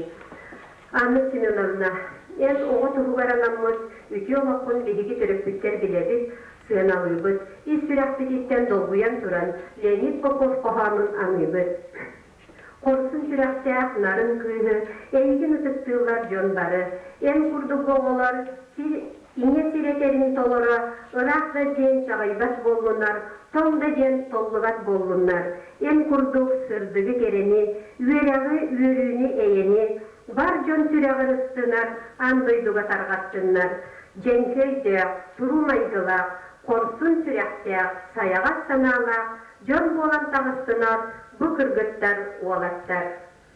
Анна Семеновна, эн оҕо туһугар анаммыт үтүө олоххун биһиги төрөппүттэр билэбит, сыаналыыбыт, ис сүрэхпититтэн долгуйан туран Леонид Попов хоһоонун аныыбыт. Хорсун сүрэхтээх нарын кыыһы эйигин ытыктыыллар дьон бары. Эн курдук оҕолор сир ийэ сир этэрин толоро, ыраах да диэн чаҕыйбат буоллуннар, тоҥ да диэн толлубат буоллуннар. Эн курдук сырдыгы кэрэни, үөрэҕи, үөрүүнү, эйэни бар дьон сүрэҕин ыстынар, аан дойдуга тарҕаттыннар. Дьэҥкэ өйдөөх, туруу майгылаах, хорсун сүрэхтээх, сайаҕас санаалаах Дьон буолан таҕыстынар бу кыргыттар, уолаттар.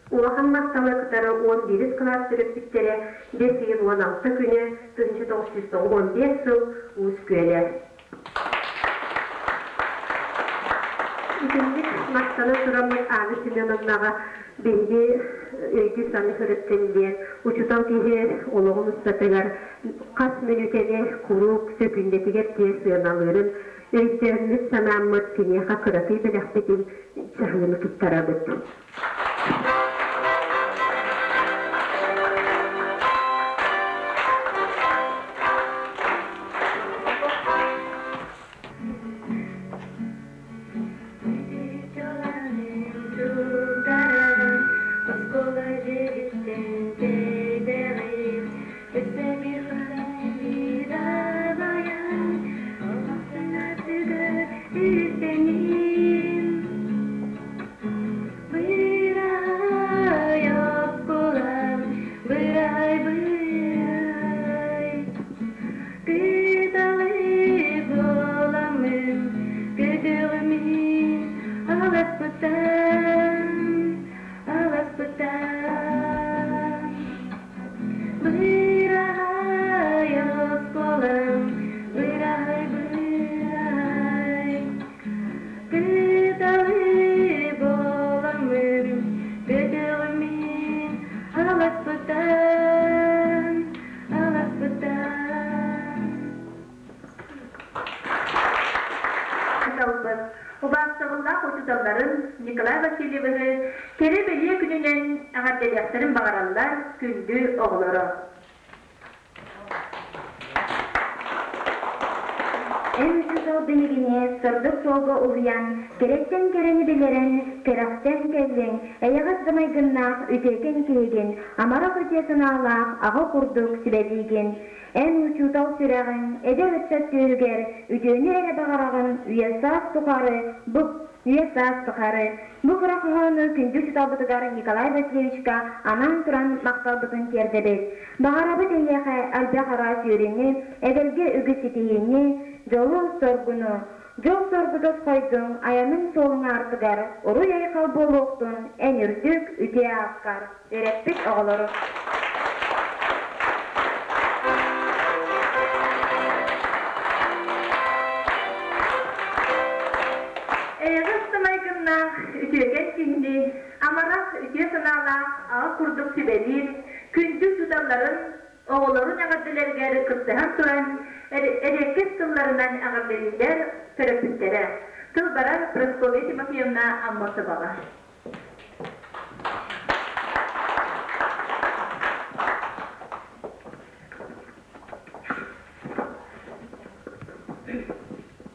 Улахан махталы кытары 11 кылаас төрөппүттэрэ бэс ыйын 16 күнэ 1995 сыл Уус Күөлэ. Итинник махтана тураммыт Анна Семеновнаҕа биһиги өйдүү-саныы сырыттын диэн учуутал киһи олоҕун устатыгар хас мүнүүтэни куруук сөкүүндэтигэр тиэ сыаналыырын Өйдөөммүт санааммыт киниэхэ кыракый бэлэхпитин чаһыыны туттарабыт. Николай Васильевиһы кэрэ-бэлиэ күнүнэн эҕэрдэлиэхтэрин баҕараллар күндү оҕолоро. Эн учуутал биһигини сырдык суолга уһуйан, кэрэттэн кэрэни билэрэн, кэрэхтэн кэллиҥ, эйэҕэс да майгыннаах үтүөкэн киһигин, амарах үтүө санаалаах аҕа курдук сүбэлиигин. Эн учуутал сүрэҕиҥ эдэр ыччат түөһүгэр үтүөнү эрэ баҕараҕын үйэ-саас тухары бу үйэ-саас тухары бу кыра хоһоону күндү учууталбытыгар Николай Васильевичка анаан туран махталбытын тиэрдэбит. Баҕарабыт эйиэхэ элбэх араас үөрүүнү, эгэлгэ үгүс ситиһиини, дьолу-соргуну. Дьол-соргу тосхойдуҥ, айаныҥ суолуҥ аартыгар уруй-айхал буолуохтун эн үрдүк, үтүө ааккар, үөрэппит оҕолору. Эйэҕэс да майгыннаах үтүөкэн киһини амарах үтүө санаалаах аҕа курдук сүбэлиир, күндү учууталларын, оҕолорун эҕэрдэлэригэр кыттыһан туран, эриэккэс тылларынан эҕэрдэлииллэр төрөппүттэрэ. Тыл барар Прасковья Тимофеевна Аммосоваҕа.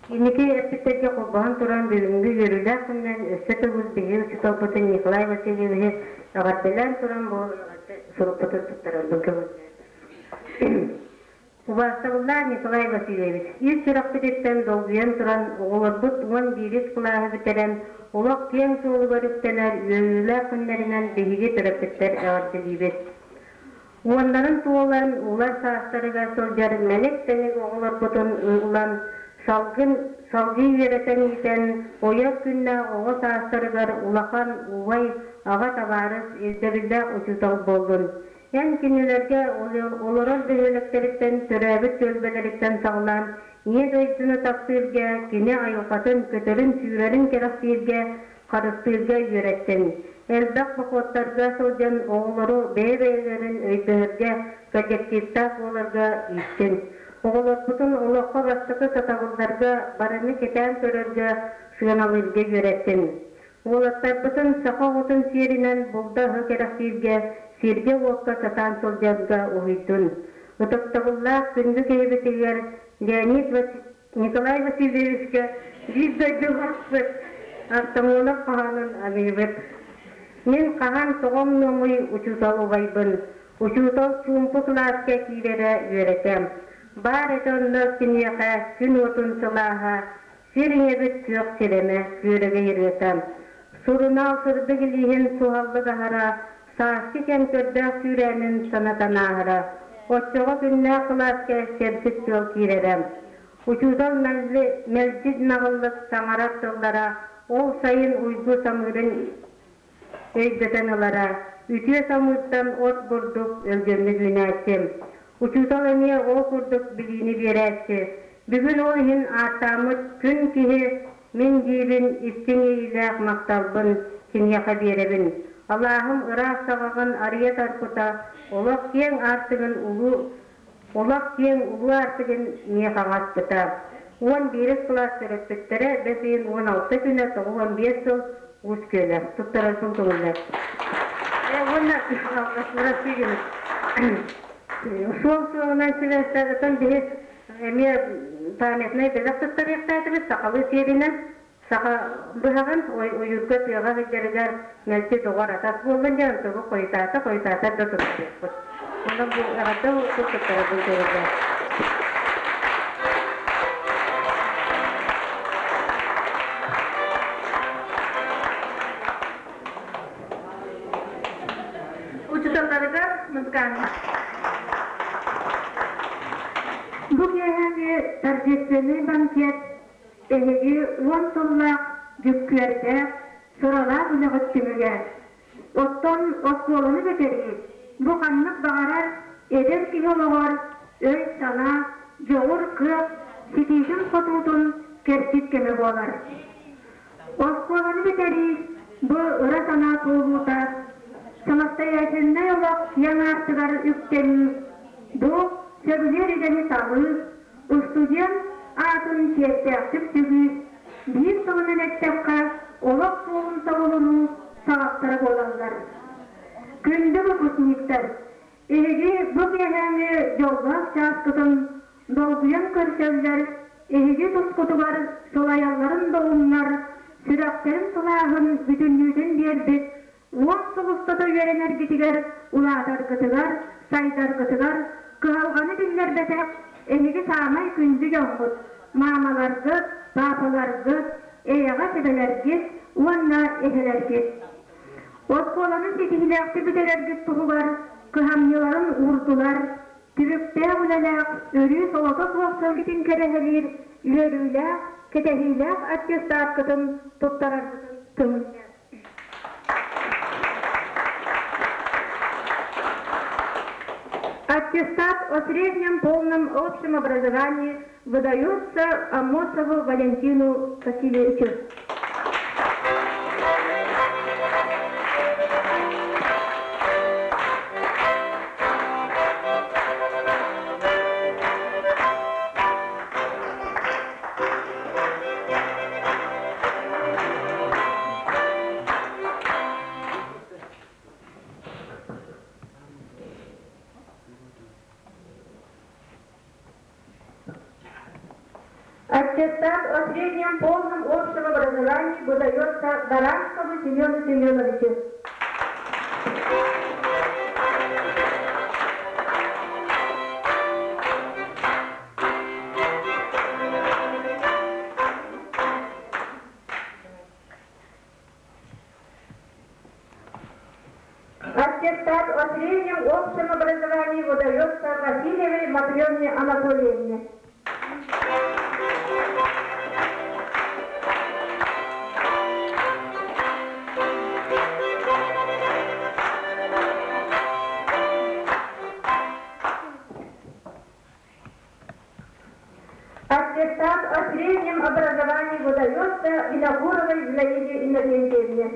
Инники эппиттэргэ холбоһон туран бүгүҥҥү үөрүүлээх күнүнэн өссө төгүл биһиги учууталбытын Николай Васильевиһы эҕэрдэлээн туран бу сурукпутун туттарарбын көҥүллээтим. Убаастабыллаах Николай Васильевич, ис сүрэхпититтэн долгуйан туран оҕолорбут 11 кылааһы бүтэрэн олох киэҥ суолугар үктэнэр үөрүүлээх күннэринэн биһиги төрөппүттэр эҕэрдэлиибит. Уоннарын туолан, улар саастарыгар сылдьар мэник-тэник оҕолорбутун ылан, салгын салгыы үөрэтэн-иитэн, ойор күннээх оҕо саастарыгар улахан убай, аҕа табаарыс, ирдэбиллээх учуутал буоллун. Эн кинилэргэ олорор бөһүөлэктэриттэн, төрөөбүт түөлбэлэриттэн саҕалаан Ийэ дойдуну таптыырга, кини айылҕатын, көтөрүн-сүүрэрин кэрэхсииргэ, харыстыырга үөрэттин. Элбэх походтарга сылдьан оҕолору бэйэ-бэйэлэрин өйдөһөргө, коллективтаах буоларга ииттин. Оҕолорбутун олоххо бастакы сатабылларга, барыны кэтээн көрөргө, сыаналыырга үөрэттин. Уолаттарбытын саха оҕотун сиэринэн булда-аһы кэрэхсииргэ, сиргэ-уокка сатаан сылдьарга уһуйдун. Ытыктабыллаах күндү киһибитигэр Леонид Николай Васильевичка биир дойдулаахпыт Артамонов хоһоонун аныыбыт. Мин хаһан тоҕом нуомуй учуутал убайбын, учуутал чуумпу кылааска киирэрэ үөрэтэм. Баар этэ онно киниэхэ күн уотун сылааһа, сир ийэбит күөх сирэмэ, күөрэгэй ырыата. Сурунаал сырдык илииһин суһаллык аһара, сааскы кэм көрдөөх сүүрээнин санатан ааһара. Оччоҕо күннээх кылааска чэбдик тыал киирэрэ. Учуутал мэлдьи наҕыллык саҥарар тыллара ол сайын уйгу самыырын өйдөтөн ылара. Үтүө самыыртан от бурдук өлгөмнүк үүнээччи. Учуутал эмиэ ол курдук билиини биэрээччи. Бүгүн ол иһин ааттааммыт күн киһи мин диибин истиҥ иэйиилээх махталбын киниэхэ биэрэбин. Алааһым ыраах саҕаҕын арыйа тарпыта, олох киэҥ аартыгын улуу олох киэҥ улуу аартыгын миэхэ аҥаспыта. 11-ис кылаас төрөппүттэрэ бэс ыйын 16 күнэ 95 сыл Уус Күөлэ. Туттарарбын көҥүллэр. Уонна Суол суолунан сибээстээбитин биһи эмиэ памятнай бэлэх туттарыахтаатыбыт сахалыы сиэринэн саха быһаҕын ойуурга тыаҕа сылдьарыгар мэлдьи доҕор атас буоллун диэн онтубу хойутаата хойутаата да туттарыахпыт. Онон бу эҕэрдэ туттарабын көрүллэр. Учууталларыгар музыкальный. Бу киэһээҥи торжественный банкет эһиги уон сыллаах дьүккүөрдээх, сыралаах үлэҕит түмүгэ. Оттон оскуоланы бүтэрии бу ханнык баҕарар эдэр киһи олоҕор өй-санаа, дьоҕур-кыах ситиитин-хотуутун кэрчик кэмэ буолар. Оскуоланы бүтэрии бу ыра санаа туолуута, самостоятельнай олох киэҥ аартыгар үктэнии, бу сөбүлүүр идэни талыы, устудьуон аатын чиэстээхтик сүгүү, биир тылынан эттэххэ, олох суолун тобулунуу саҕахтара буолаллар. Күндү выпускниктар, эһиги бу киэһээҥҥи дьоллоох чааскытын долгуйан көрсөллөр, эһиги тускутугар сылайалларын да умнар, сүрэхтэрин сылааһын бүтүннүүтүн биэрбит уон сыл устата үөрэнэргитигэр, улаатаргытыгар, сайдаргытыгар кыһалҕаны биллэрбэтэх эһиги саамай күндү дьоҥҥут, маамаларгыт, паапаларгыт, эйэҕэс эбэлэргит уонна эһэлэргит. Оскуоланы ситиһиилээхтик бүтэрэргит туһугар кыһамньыларын уурдулар, түбүктээх үлэлээх, өрүү солото суох сылгытын кэрэһэлиир үөрүүлээх, кэтэһиилээх аттестаткытын туттараргытын көҥүллээн. Аттестат о среднем полном общем образовании выдается Амосову Валентину Васильевичу. Аттестат о среднем полном общем образовании выдается Барашкову Семену Семеновичу. Аттестат о среднем общем образовании выдается Васильевой Матрёне Анатольевне. Аттестат о среднем образовании выдается Винокуровой Зинаиде Иннокентьевне.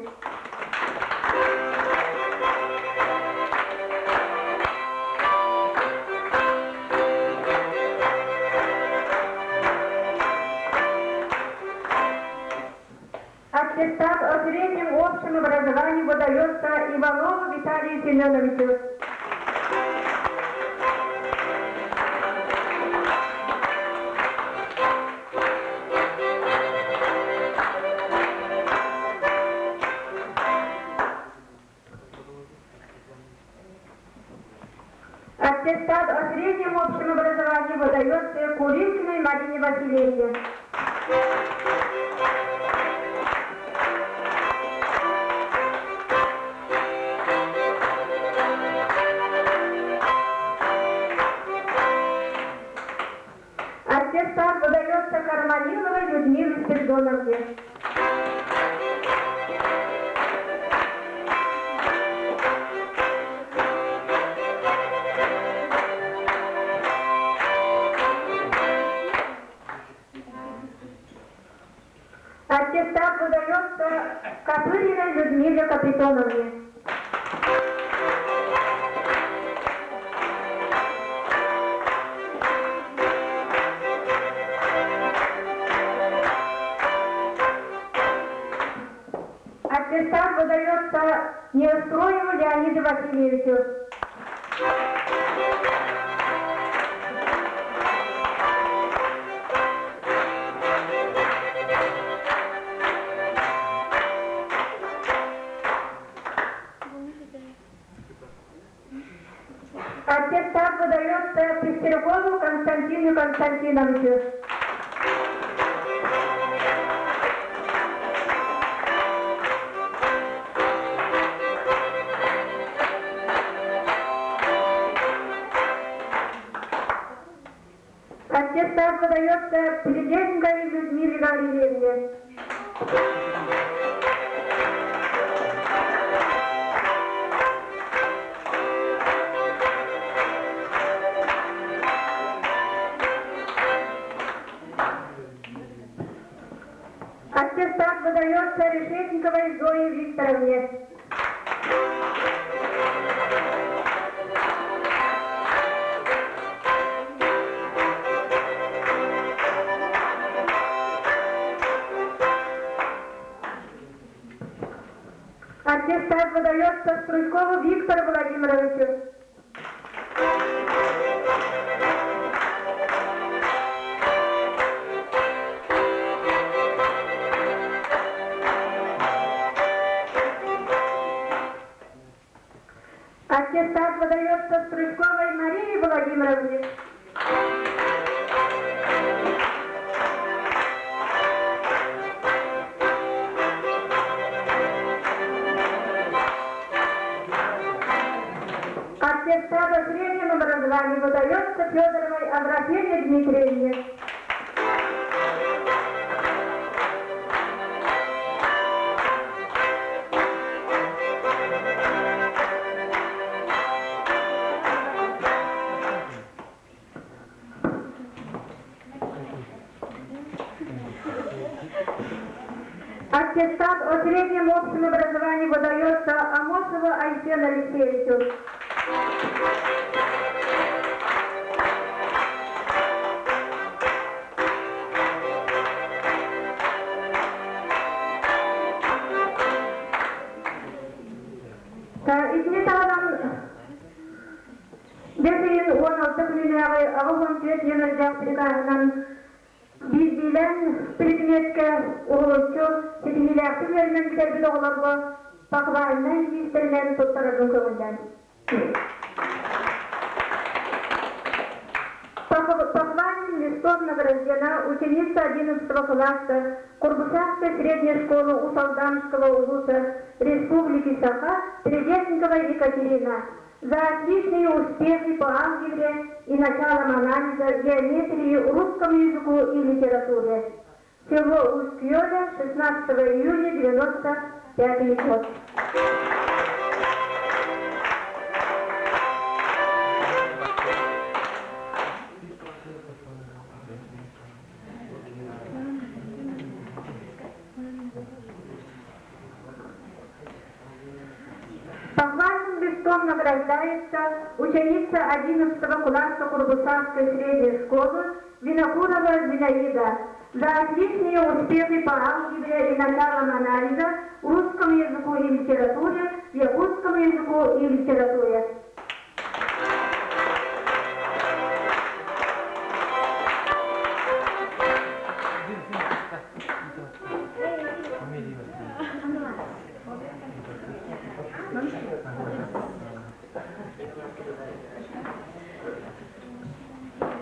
Аттестат о среднем общем образовании выдается Иванову Виталию Семеновичу. Аттестат о среднем общем образовании выдается Курилкиной Марине Васильевне. Аттестат выдается Карманиловой Людмиле Спиридоновне. Аттестат выдается Копыриной Людмиле Капитоновне. Аттестат выдается Неустроеву Леониду Васильевичу. Аттестат выдается Пестеркову Константину Константиновичу. Аттестат выдается Плетенковой Людмиле Гаврилевне. Аттестат выдается Решетниковой Зое Викторовне. Аттестат выдается Стручкову Виктору Владимировичу. Аттестат выдается Стручковой Марии Владимировне. Аттестат о среднем образовании выдается Федоровой Аграфене Дмитриевне. Аттестат о среднем общем образовании выдается Амосову Айсену Алексеевичу. Итини таһынан бэс ыйын 16 күнүнээҕи 84 нүөмэрдээх прикаһынан биирдиилээн предметкэ уһулуччу ситиһиилээхтик үөрэнэн бүтэрбит оҕолорго похвальнай лиистэринэн туттараргын көҥүллээн. Похвальным листом награждена ученица 11 класса Курбусахской средней школы Усалданского улуса Республики Саха Передесникова Екатерина за отличные успехи по алгебре и началам анализа геометрии, русскому языку и литературе. Село Усть-Кьёля, 16 июня 1995 год. Похвальным листом награждается ученица 11 класса Курбусанской средней школы Винокурова Зинаида за отличные успехи по алгебре и началам анализа, русскому языку и литературе, якутскому языку и литературе.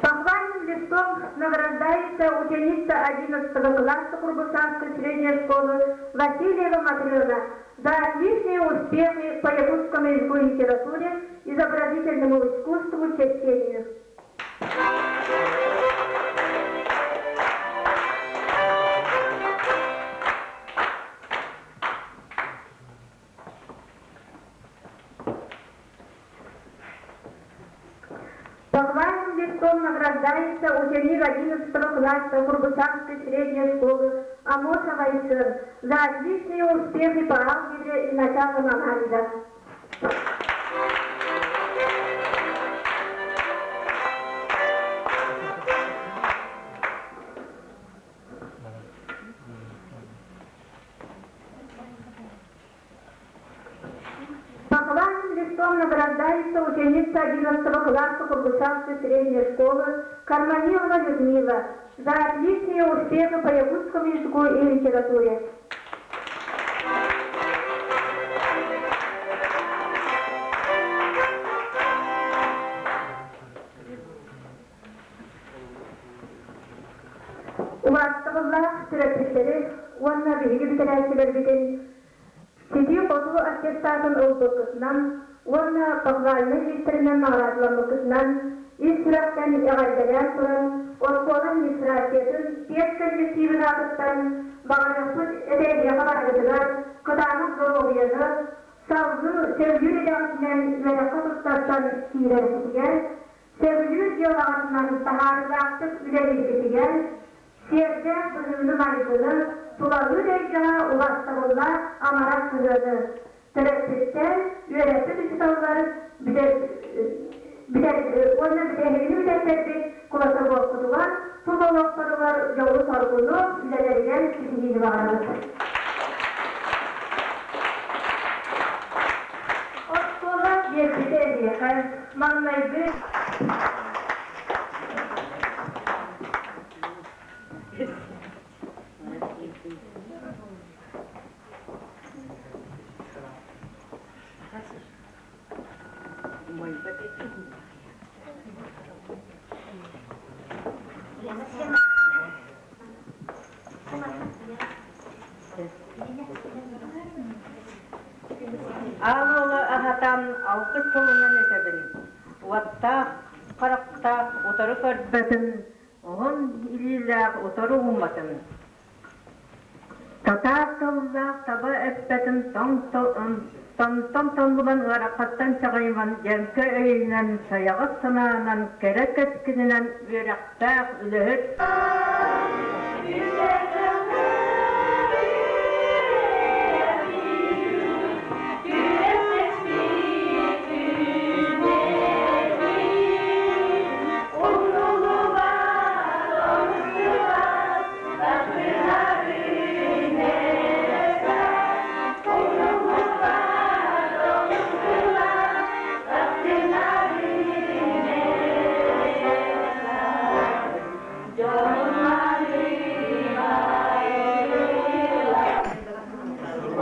Похвальным листом награждается ученица 11 класса Курбусанской средней школы Васильева Матрена за отличные успехи по якутскому языку и литературе, изобразительному искусству, черчению. Похвальным листом награждается ученик 11 класса Курбусанской средней школы Амосова Айсен за отличные успехи по алгебре и началам анализа. Похвальным листом награждается ученица 11 класса Курбусанской средней школы Карманилова Людмила за отличные успехи по якутскому языку и литературе. Убаастабыллаах төрөппүттэри уонна биһиги бүтэрээччилэрбитин ситии-хотуу аттестатын ылбыккытынан уонна похвальнай лиистэринэн наҕараадалламмыккытынан ис сүрэхтэн эҕэрдэлээн туран оскуола администрациятын педколлективин аатыттан баҕарыахпыт этэйиэхэ барыгытыгар кытаанах доруобуйаны, салгыы сөбүлүүр идэҕитинэн үөрэххэ туттарсан киирэргитигэр, сөбүлүүр дьыалаҕытынан таһаарыылаахтык үлэлииргитигэр, сиэрдээх быһыыны-майгыны, тулалыыр эйгэҕэ убаастабыллаах амарах сыһыаны, төрөппүттэр, үөрэппит учууталлар бүтэр бүтэр уонна бүтэһигини бүтэртэрбит куласовоккутугар, тус олохторугар дьолу-соргуну, үлэлэригэр ситиһиини баҕарабыт. Маҥнайгы Аал уолу аһатан алгыс тылынан этэбин. Уоттаах, харахтаах утары көрбөтүн, уһун илиилээх утары уумматын. Татаар тыллаах таба эппэтин тонтон толлубан ыарахаттан чаҕыйыман дьэҥкэ өйүнэн, сайаҕас санаанан, кэрэ кэскилинэн үөрэхтээх үлэһит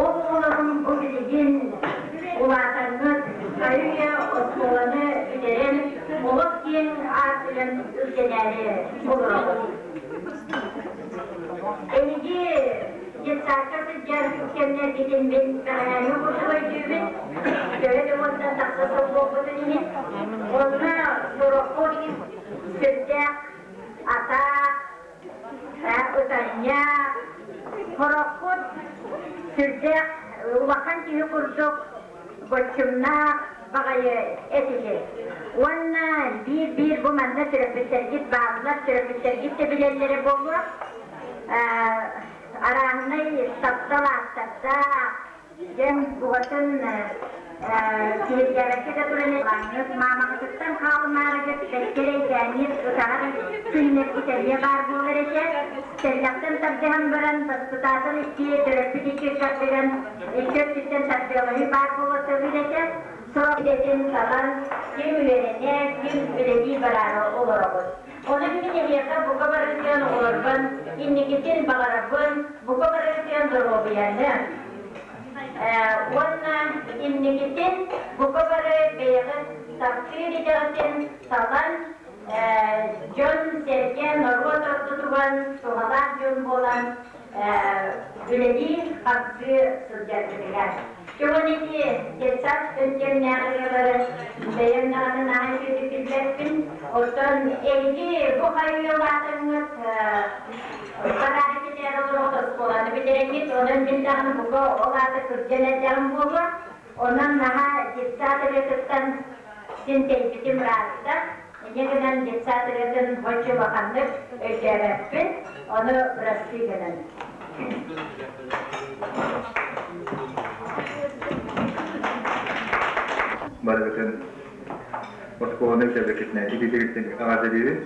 Оҕолорум бу билигин улаатаҥҥыт хайы-үйэ оскуоланы бүтэрэн олох киэҥ аартыгын үрдэнээри олороҕут. Эһиги детсадка сылдьар кэмнэргитин мин бэҕэһээҥҥи курдук өйдүүбүн. Төһө да уонтан тахса сыл буолбутун иһин. Онно сороххут сүрдээх атаах, ытанньах, сороххут сүрдээх улахан киһи курдук боччумнаах баҕайы этигит. Уонна биир-биир бу манна төрөппүттэргит бааллар, төрөппүттэргит да билэллэрэ буолуо. Арааһынай таптал ааттардаах, дьэн уһатын киһиргээбэккэ да туран маамаҕытыттан хаалымаарыгыт бэккэ эрэйдээниир ытаһар күннэргит эмиэ баар буолар этэ. Тэллэхтэн тардыһан баран баспытаатал икки төрөппүт икки тардыган икки өттүттэн тардыалаһыы баар буолуо этэ. Сорох идэтин талан ким үөрэнэ, ким үлэлии бараары олоробут. Онон мин эһиэхэ бука барытыан оҕолорбун инникитин баҕарабын, бука барытыан доруобуйаны уонна инникитин бука бары бэйэҕит таптыыр идэҕитин талан дьон-сэргэ, норуот ортотугар туһалаах дьон буолан үлэлии-хамсыы сылдьаргытыгар. Чугун ити детсад кэмнээҕи ырыалары бэйэм даҕаны наһаа үчүгэйдик билбэппин. Оттон эһиги бу хайыы улаатаҥҥыт бараары кэтээр олороҕут оскуоланы бүтэрэҥҥит, онон мин даҕаны бука ол аата кырдьан эрдэҕим буолуо. Онон наһаа детсад ырыатыттан син тэйбитим ыраатта. Инньэ гынан детсад ырыатын оччо улаханнык өйдөөбөппүн, ону бырастыы гынан. Барыгытын оскуоланы кэлбиккитинэ ититигиттин эҕэрдэлиибин.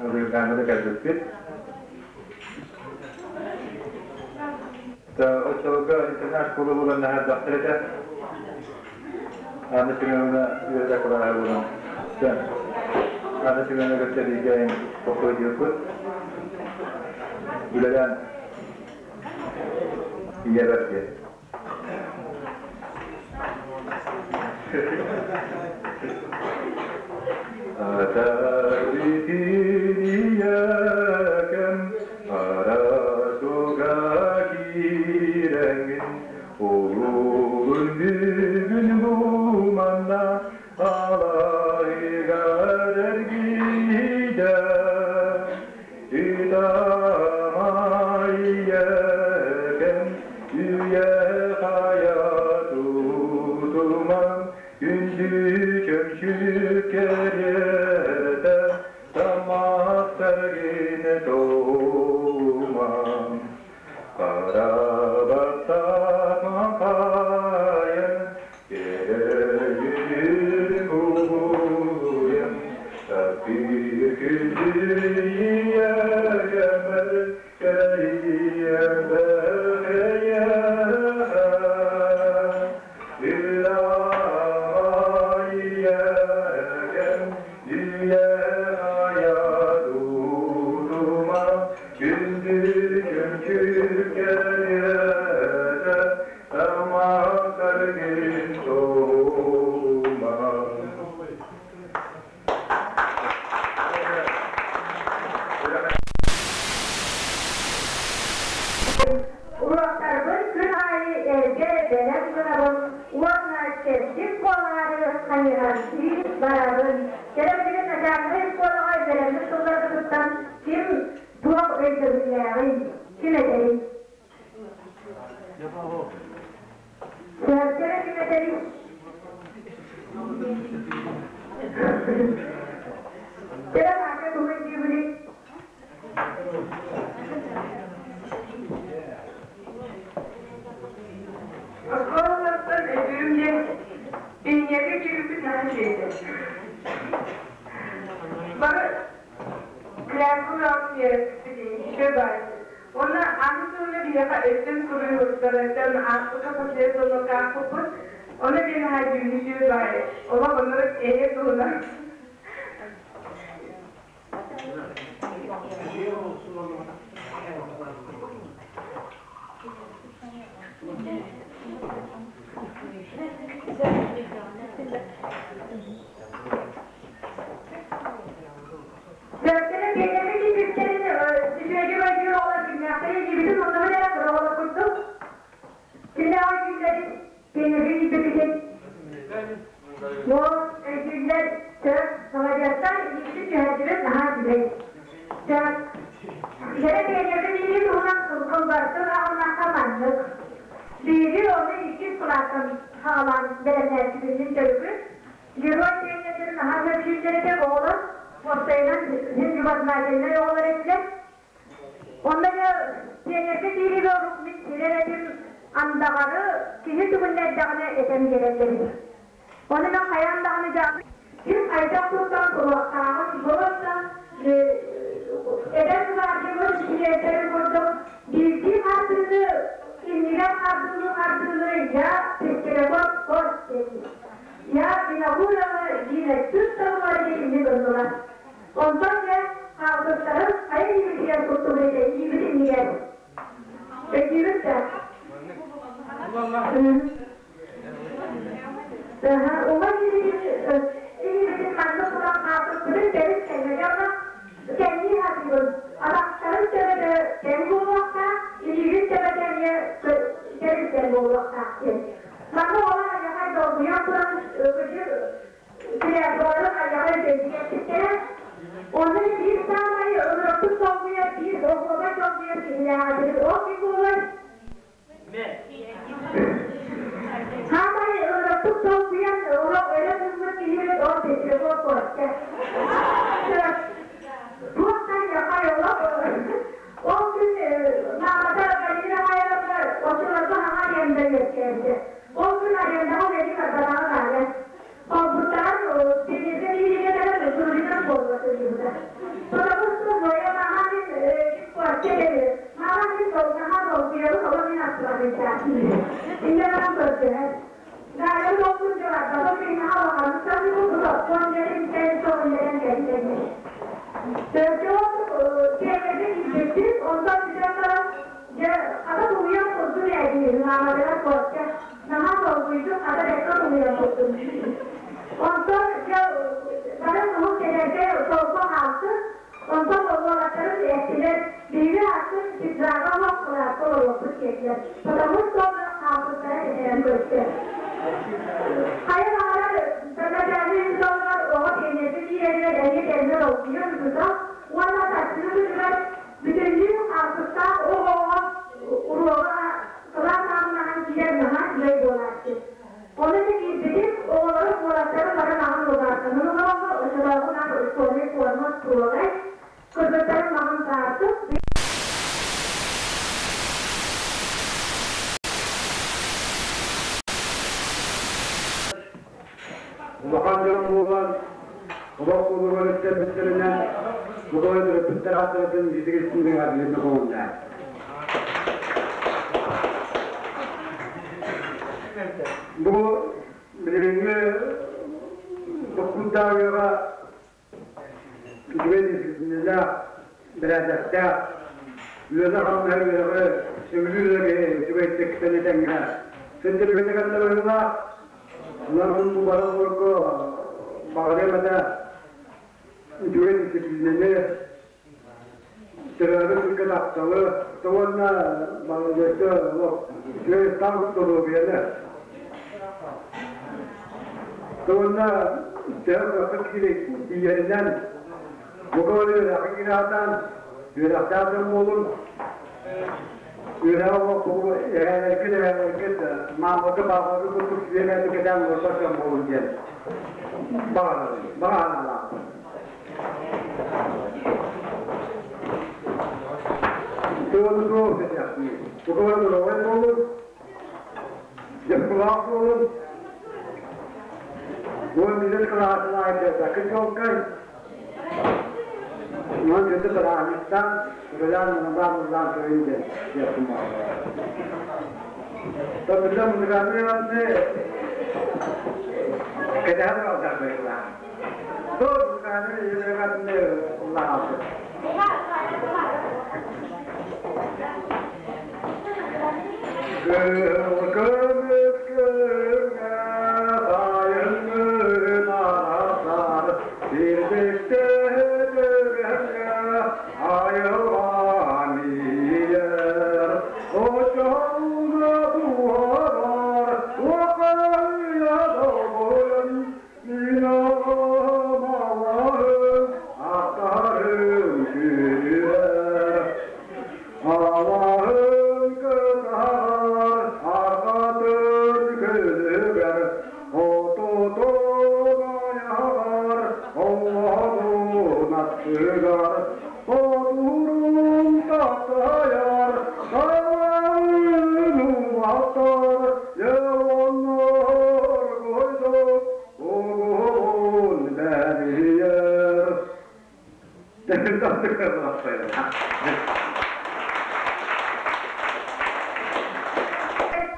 Ырыырдааны кэлбиппит. Оччолорго интернат школа буолан наһаа этэ. Анна Семеновна үөрэтэ кылааһа буолан Анна Семеновна кытта бииргэ боппуйдуурбут. Үлэлээн ийэбэр диэн. Атаритиниякам арасуга киирэҥин улуун бүгүн бу манна алайыгар эргийдэ Ытамайыкам үйэ хайа тутуман күндү чөмчүк кэриэтэ таммахтаргын тоуман Карабаттамахайын уонна чэбдик буолаары хайыһардыы барабын. Кэлэ билигин начальнай оскуолаҕа үөрэммит сылларгытыттан ким туох өйдөбүллээҕий, ким этэрий? Сэргэрэ ким этэрий? Кэлэ Маша тугу өйдүүбүнүй? Оскуолалартан өйдүүрүм диэн пионерга киирбиппит наһаа үчүгэй этэ. Бары клятву бөҕөтүн үөрэппиппит үчүгэй баайы. Уонна аны сылга биһиэхэ өттөн суруйбуттарыттан ааспыкка последовательно аахпыппыт. Ону диэн наһаа дьүүнү үчүгэй баайы. Олох оннук эйэ туһунан. Дөртөрө биэнэргэ киирбиттэрин үчүгэйгэ өйдүүр оҕолор кимнээхтэрий диэбитин оннугун эрэ кыра оҕолор курдук. Кимнээх өйдүүллэрин пиэнэргэ киирбиккитин Уол өйдүүллэр сөп, маладьыастар илиибитин түһэрдибит наһаа үчүгэй. Сөп. Кэрэ пиэнэргэ киирии туһунан кылгастык аҕыннахха маннык. Биһиги ону иккис кылаастан саҕалаан бэлэмнээччибитин төрүкү Герой пиэнньэрдэрин наһаа сөбүлүүллэр этэ оҕолор, уопсайынан син любознательнай оҕолор этилэр. Онно дьэ пионерга киириигэ орук мин сирэр этим, андаҕары киһи тугуннэрдэҕинэ этэн биэрэллэр үһү. Ону мен хайаан даҕаны дьэ ким хайдах туттан туруохтааҕын просто эдэр гвардиялар чилиэттэрин курдук биирдии хардыыны иннигэр хардыылыы хардыылыы я Пестеряков кот диэн Я Винокурова Зина түс тыллар диэки гыннылар. Онтон дьэ хаалбыттарын хайа иибитигэр куттубут этэ иибит иннигэр. Өйдүүбүт да? Уҥа иибитин маннык тутан хаалбыппытын төрүт кэннэ кэннии хатыыбын. Атахтарын төбөтө тэҥ буолуохтаах, илиигин төбөтө эмиэ тэбис-тэҥ буолуохтаах диэн. Манна оҕолор айаҕай долгуйан туран кырдьык креативаларын айаҕай үчүгэйдик эппиттэрэ. Онно биир саамай ынырыктык долгуйар, биир оһуобай долгуйар киһилээх этибит. Ол ким буолуой? Саамай ынырыктык долгуйан олох өрө тыыммыт киһибит ол Петряков Костя. Туохтан яхай олох Ол күн маамата Галина Михайловна оччолорго хаҥа аренда үөскээбитэ. Ол күн арендаҕа үлэлии барбатаҕа баара. Холбуттаран пионерга бииригэ кэлэн суруйунан буолла сылдьыбыта. Потому что Зоя мама мин Костя кэлэр. Мама мин наһаа долгуйабын, олох мин аттыбатыйдаатым. Инньэ баран көрдөһөр. Галя долгун дьыбарбатым, мин наһаа улаханнык саныыбын, бу тохтуон дьэрин, эн соҕуннэрэн кэллэ. Төрдүөн тиэмэгэ киирбиппит, онтон бүтэн баран, дьэ, хата тулуйан турдум ээ диир, мааматыгар Костя. Наһаа долгуйдум, хата бэккэ тулуйан турдум. Онтон дьэ, бары уһук кэлэргэ толку хаалты, онтон уолаттарым эттилэр, биһиги атын пиджага оһох кылааска олоруохпут диэтилэр, потому что хаалбыттара кэтэрэн көстөр. Хайа баҕарар начальнай учууталыгар оҕо пионерга киирэригэр эмиэ тэҥҥэ долгуйар учуутал уонна сарсыҥҥы күнүгэр бүтүннүү хаалбыттаах оҕоҕо уруога кылаас ааҕынаһан киирэр наһаа үчүгэй буолааччы. Ону ити киирбитим, оҕолорум уолаттарым бары маҕан рубашканан олороллор, оччотооҕу наар школьнай форма строгай, кыргыттарым маҕан саартык, Улахан дьон буолан, олох суолугар үктэммиттэринэн, Бу төрөппүттэр ааттарыттан итигистин эҕэрдэлэрин хоһууннаа. Бу билиҥҥи буккундааҕыга үчүгэй дисциплиналаах, бэрээдэктээх, үлэни-хамнаһы үөрэҕи сөбүлүүр эрэ киһи үчүгэйдик тэҥҥэ сылдьар кэллэ быһыылаах. Онон бу бары олорго баҕарыам этэ үчүгэй дисциплинаны, төрөөбүт сиргэ тапталы уонна маладьыаска олох үчүгэй таах доруобуйаны. Туонна төһө тиийэринэн бука үөрэххэ киирэ үөрэхтээх дьон буолун. Үөрэҕи эһээлэргит эһээлэргит маамаларга баабаларга курдук үөрэнэ кэтээн олорбот дьон буолун диэн баҕарабын, баҕа санаалаахпын. Туону туох этиэхпиний? Бука бары доруобай буолун, дьоһуннаах буолун. 11 кылаасын аайдырдакы чуолкай. Онон күндү бырааһынньыктаан, ырылаан, муҥнаан, ыллаан көрүн диэн диэхпин баҕарабын. Тобүллэ музыкальный аны кэтэһэн олордар быһыылаах. Ту музыкальный ырыатын ыллаһаллар. Кыһыл көмүс күҥҥэ сайыҥҥы арахсар, сирдикте түгэҥҥэ айылҕам иийэр. Оччоҕуна буолар уохайа долгуйан, мин оҕом алаһын ахтарым күүрэр. Алаһын кытаһар арҕатын күлүгэр, отутун айаҕар оҕотун аттыгар, отуурун таптайар, талаҕын уматар, дьэ оннор койдук угун бэрийэр.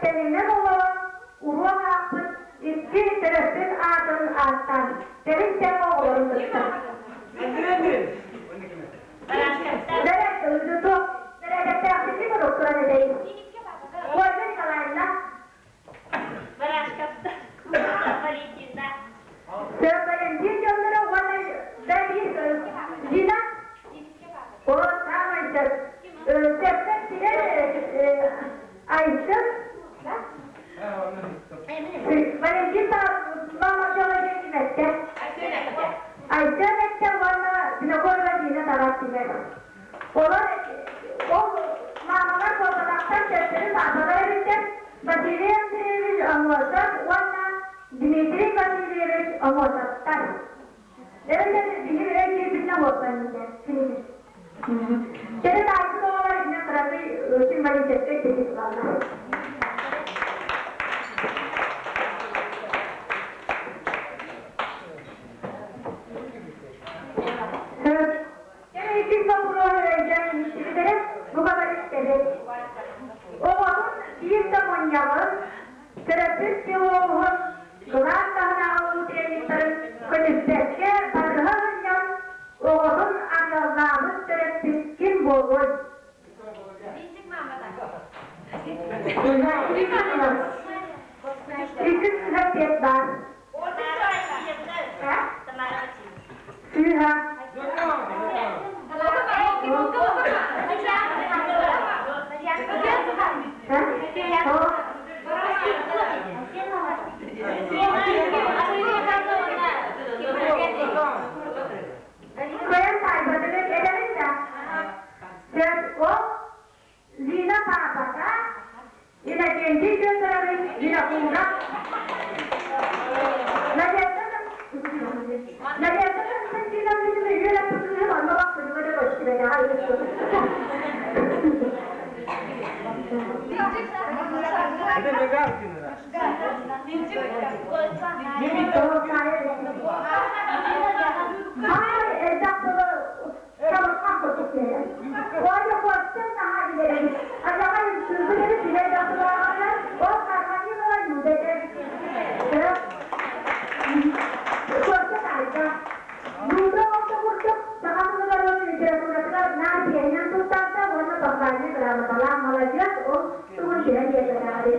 Тэҥинэн олорон уруок аахпыт икки төрөппүт аатын ааттаан тэрилтэ оҕолорун кытта. Бэрээдэктээхтик туран этэйин. Ольга Николаевна. Барашковтар Валентина. Валентин дьонноро уонна Зина. О, саамай сөп. Сөптөн сирэр Айсын. Валентин мама дьоно кимэтте. Айсын этте уонна Винокурова Зина тарас тимер. Олор ол мамалар буолбатахтар, төттөрү папалар эбиттэр. Василий Андреевич Аммосов уонна Дмитрий Васильевич Аммосовтар. Эбэтэр биһи өй киирбитинэ уоппанньыта кинини. Төрүт айбыт оҕолор итинэн кыракый символическай ситис буолла. Иккис боппуруоһу өйдөөн иһиттибит бука бары истэбит. Оҕотун биир да мунньаҕын, төрөппүт пилоһун, кылаас таһынааҕы утренниктарын көтүппэккэ батыһа мунньан, оҕотун арыаллаабыт төрөппүт ким буолуой? Иккис кыһа пет баар. Сыыһа. Кыайан таайбатыгыт этэбин да. Сөп ол Лина папата Иннокентий Федорович Винокуров. Надежда Надежда Константиновна үөрэ онно бахпытыма да көстүбэтэҕэ. Баар элбэх тылы чабырҕах курдук киһи. Уонна куоттан наһаа билэбит. Адаҕа сыыбыт билэр дохтулааҕынан ол Карманинова Люда Куоста таайда. Люда орто курдук саха тылыгар уонна литературатыгар наар биэһинэн туттарда уонна похвальнай грамоталаах маладьыас, ол тугун түһэн биэрбэтэҕи.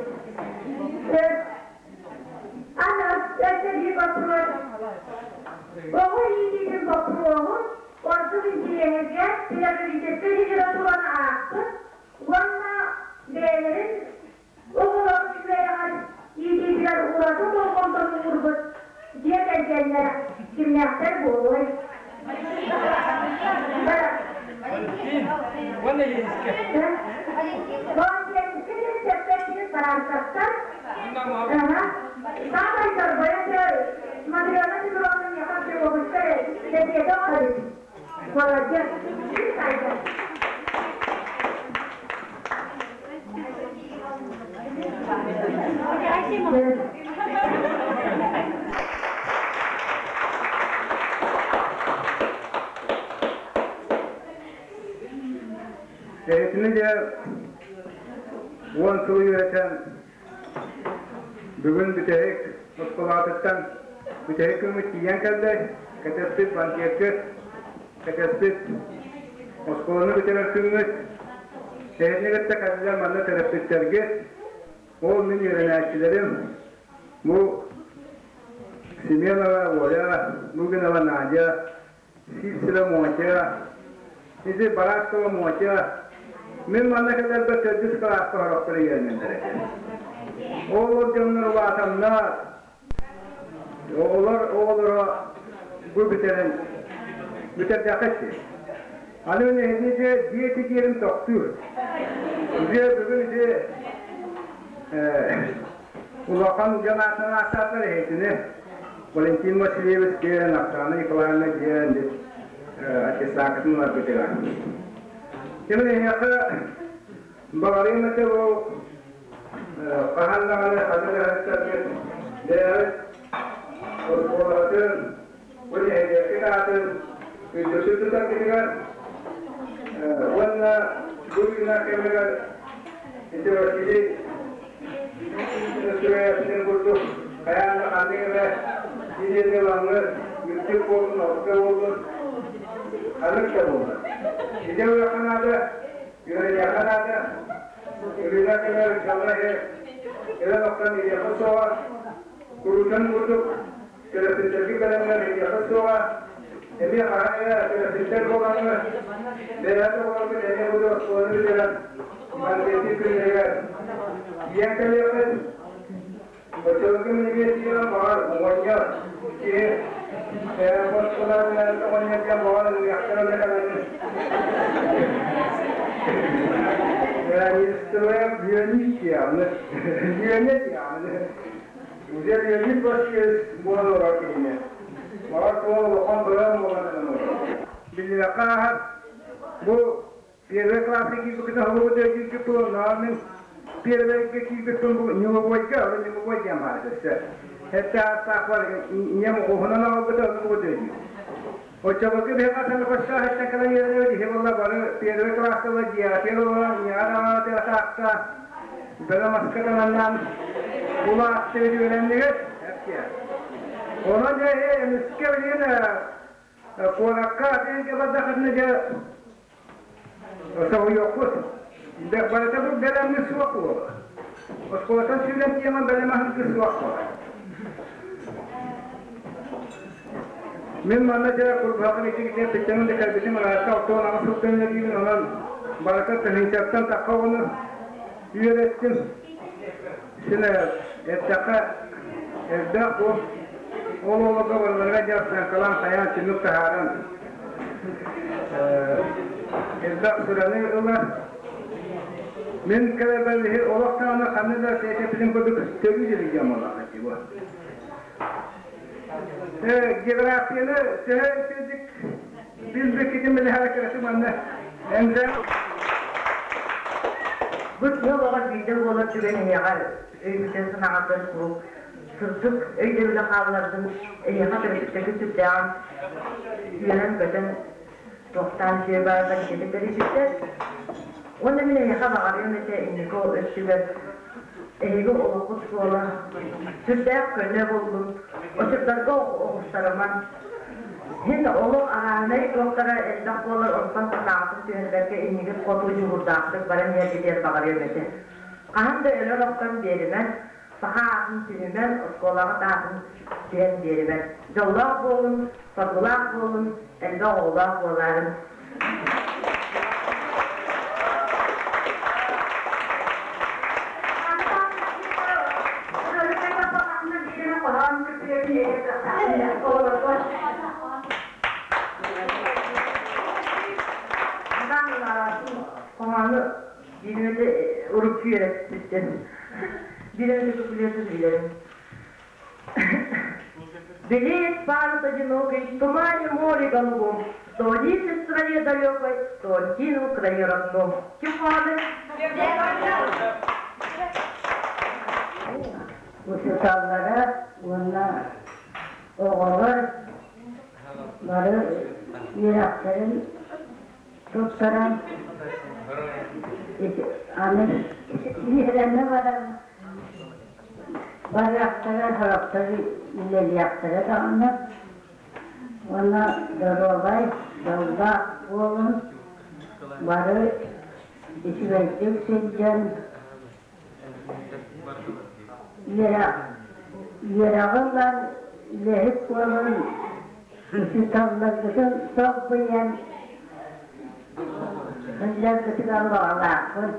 Аны өссө биир боппуруос. Оҕо иитиитин боппуруоһа. диэннэр кимнээхтэр буолуой? Уонна Ленскэ. Валентинскэ диэн сөпкө Баранцевтар. Самай дорбойо Матрена Петровна миэхэ тревогуйка бэсиэдэ оҥорбут. Молодец. Эһитини дьэ уон сыл үөрэтэн бүгүн бүтэһик оскуолатыттан бүтэһик күммүт тиийэн кэллэ. Кэтэспит банкеткыт, кэтэспит оскуоланы бүтэрэр күммүт. Эһитини кытта кэллилэр манна төрөппүттэргит, ол мин үөрэнээччилэрим, бу Семенова Оля, Лугинова Надя, Сивцева Мотя, ити Барашкова Мотя. Мин манна кэлэрбэр төрдүс кылааска сорохтор үөрэнэллэр этэ. Ол дьоннор улаатаннар, оҕолор оҕолоро бу бүтэрэн бүтэрдэххэ Аны эһиги дьиэ тигиэрин тохтуур. Дьиэ бүгүн ити улахан дьон аатынан ааттаатылар эһитини. Валентин Васильевич диэн, Оксана Николаевна диэн аттестакытын ыларбытыгар. Кимин эһиэхэ баҕарыам этэ бу хаһан даҕаны ханна да сылдьаргыт бэйэҕит оскуолаҕытын бу нэһилиэккит аатын үрдүктүк тутаргытыгар уонна бу үүнэр кэмигэр ити Василий Строевскин курдук хайаан да ханнык эмэ идиэни ылаҥҥыт үрдүк буоллун, орто буоллун, ханнык да буоллун. Ити ылыахха наада, үөрэниэххэ наада. Үүнэр кэмигэр дьоҥҥо өлөн охтон иһиэххэ суоҕа. Куруутун курдук Төрөппүттэргэ бэлэмҥэ эйиэхэ суоҕа, эмиэ хаһан эрэ төрөппүттэр буолаҥҥыт, бэйэҕит оҕолоргут эмиэ бу оскуоланы бүтэрэн банкеттыыр күннэригэр тиийэн кэлиэххит. Оччолорго мин эмиэ тиийэн баҕар оҕонньор киһи оскуоланы оҕонньор диэн баҕар ылыахтара да кэлэҥҥин. Леонид Леонид диэҕини, Леонид диэҕини. Уже Леонид Васильевич буолан олорор киһини. Баҕар суол улахан быраан буолан Биллибэккэ ааһар. Бу первый класска киирбиккитин холобур өйдүүргүт буолан, мин первыйга киирбиппин бу ньулубуойга, ол ньулубуой диэн баар өссө. Хэттэ аастаахпар ийэм оҕуһунан аҕалбыта, ону бу өйдүүр. Оччолорго биһи хасан көссө хэттэн кэлэн үөрэнэбит, иһи буолла бары первый класска дьиэҕэ олорон, ийэҕэ даҕаны тыатаахта, бөрө маска тананнаан улааттыбыт үөрэннигит. Онон дьэ эмискэ билигин куоракка атыыга бардахытына дьэ соһуйуохпут. Барыта бу бэлэмҥэ суох буолар. Оскуолаттан сүүрэн тиэмэн бэлэм аһылгы суох буолар. Мин манна дьэ курбаахын итигитэ питтэмин да кэлбитим ыраатта 68 сылтан үлэлиибин, онон барыта тыһыынчаттан тахха оҕону үөрэттим. Син эттэххэ элбэх бу ол олорго барыларыгар дьэ оценкалаан хайаан түмүк таһааран элбэх сыраны ылар. Мин кэлэрбэр иһи олох даҕаны ханна да сээтэппитин курдук төрүү дьиэ буоллаҕа дии бу. Географияны төһө үчүгэйдик билбиккитин билэһэ кырасы манна эмзэ Бу тыал оҕо биирдэ буолар түгэн эһиэхэ өйгүтэн санаҕардан куруук сырдык өйдөбүлү хааллардын, эһиэхэ төрөппүттэргит сүрдээҕин үөрэн-көтөн туохтаан сүө баар банкеты тэрийбиттэр. Уонна мин эһиэхэ баҕарыам этэ инники өттүгэр эһиги олоххут суола сүрдээх көнө буоллун, очурдарга оҕустарымаҥ. Син олох арааһынай туохтара элбэх буолар, онтон санааҕытын түһэрбэккэ иннигит хоту дьулуурдаахтык баран иһэргитигэр баҕарыам этэ. Хаһан да өлөр охтон биэримэҥ, саха аатын түһүмэҥ, оскуолаҕыт аатын түһэн биэримэҥ. Дьоллоох буолун, соргулаах буолун, элбэх оҕолоох буолаарыҥ. Биир урукку үөрэппиттэн. Биир эмэ куплеты билэрим. Белеет парус одинокий, в тумане море голубом, что Одессе в стране далекой, что он кинул краю родном. Ким хааны? Учууталлара уонна оҕолор бары үөрэхтэрин туттаран аны үөрэнэ баран барыахтара, сорохтор үлэлиэхтэрэ даҕаны. Уонна доруобай, дьоллоох буолун, бары үчүгэйдик сылдьан үөрэҕи ылан үлэһит буолан учууталларгытын солбуйан сылдьаргытыгар баҕалаахпын.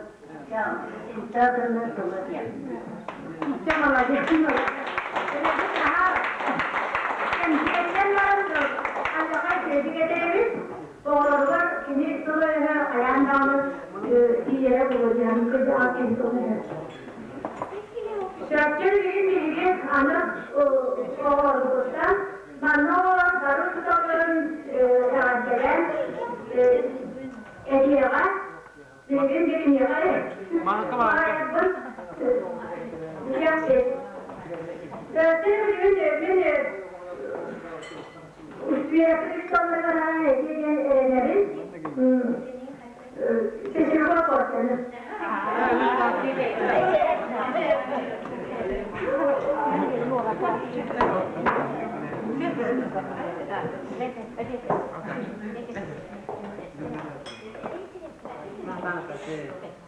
Интатыны тылы диэн. Чэ, молодец. Кэмсиэттэн баран алдьархай үчүгэйдик этэбит. Оҕолоругар кини тыла-өһө хайаан даҕаны тиийэрэ буолуо диэн кырдьаҕас киһи тылын-өһө. Чахчы билигин биһиги аны оҕолорбутуттан манна оҕолор бары учууталларын эҕэрдэлээн этиэҕэ. Билигин билиниэҕэ баайарбын диэхсит. Чахчы билигин мин Үөрэтик учууталларыгар этиэ диэн эрэнэбин. Чеченова Костяны.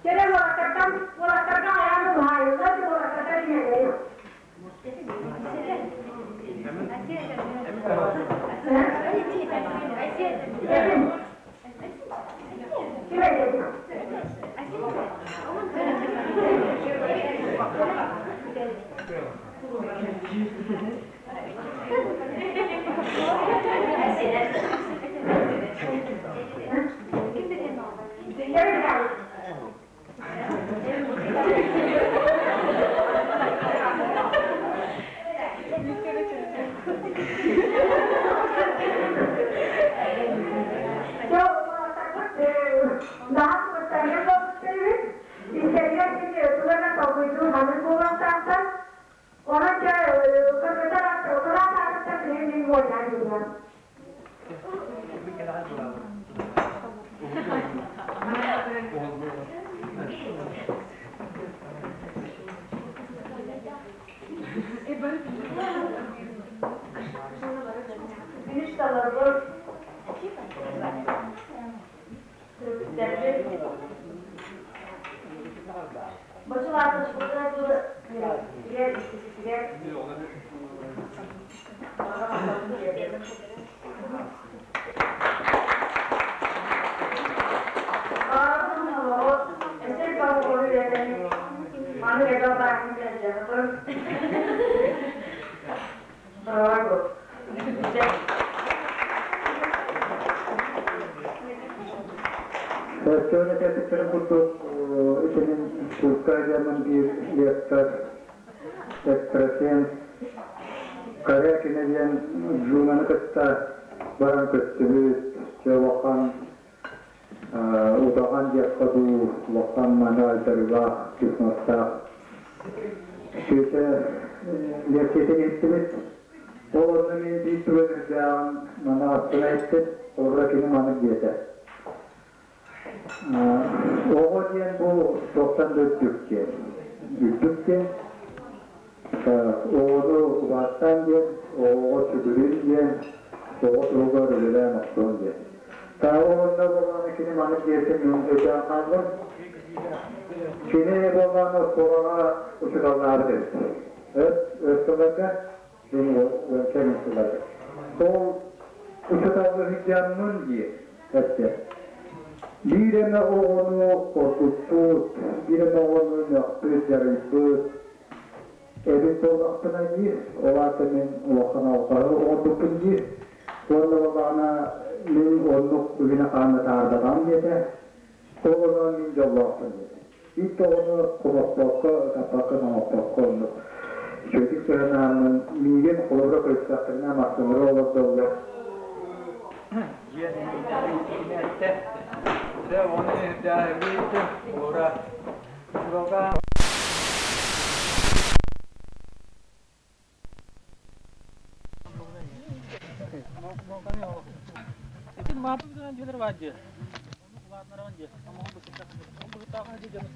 Кэлэ уолаттартан уолаттарга хайаан да туһаайыллар, уолаттартан иҥэрэрин. Онон дьэ кыргыттар кылаас аатыттан билигин мин муойнаан дириҥэм. Үс таларбыт төрөппүттэрбит Бочулаатышпытыгар дылы үөрэппитигэр, истибитигэр барҕа махталбын тиэрдэбин. Баҕарабын олоҕу өссө элбэх оҕону үөрэтэн, маны элбэх баайын сылдьыахпын. Браво! Өстөөн этэрбиттэрин курдук, итинин курка дьамын биир лектор, экстрасенс, Корякина диэн Джунаны кытта баран көстүбүт, дьэ улахан удаҕан диэххэ дуу, улахан маны айдарыылаах, гипнозтаах сүөтэ лекциятын иһиттибит. Ол онно мин биир түгэн үрдээҕин маны астына иһиттим, олоро кини маннык диэтэ. Оҕо диэн бу туохтан да үрдүк диэн. Үрдүк диэн оҕону убаастаан диэн, оҕоҕо сүгүрүн диэн, оҕо туһугар үлэлээн охсуон диэн. Таа уонна буоллаҕына кини маннык диэбитин мин өйдөөн хааллым. Кини буоллаҕына оскуолаҕа учууталлаабыт эбит. Өр сылларга, мин уонча мин сылларга. Ол учууталлыы сылдьаммын дии эттэ. Биир эмэ оҕону ордуппут, биир эмэ оҕону мөхпүт, дьарыйбыт эбит буоллахпына диир, ол аата мин улахан алҕаһы оҥорбуппун диир. Уонна буоллаҕына мин оннук үгүнэ хаанна таарбатаҕым диэтэ. Ол онон мин дьоллоохпун диэтэ. Ит оҕону хомоппокко, ытаппакка, тоҥоппокко оннук үчүгэйдик сыһыаннаһаммын миигин холобура көрүстэхтэринэ массыынара олордоллор. Диэн этте. Дьэ, ону ирдээһилиитин ура. Учууталга Ити маапы бүтүнэн дьиэлэр баар дии. Ону улаатынарабын дии. Амоһун бысыттах. Быһыттаах дии дьон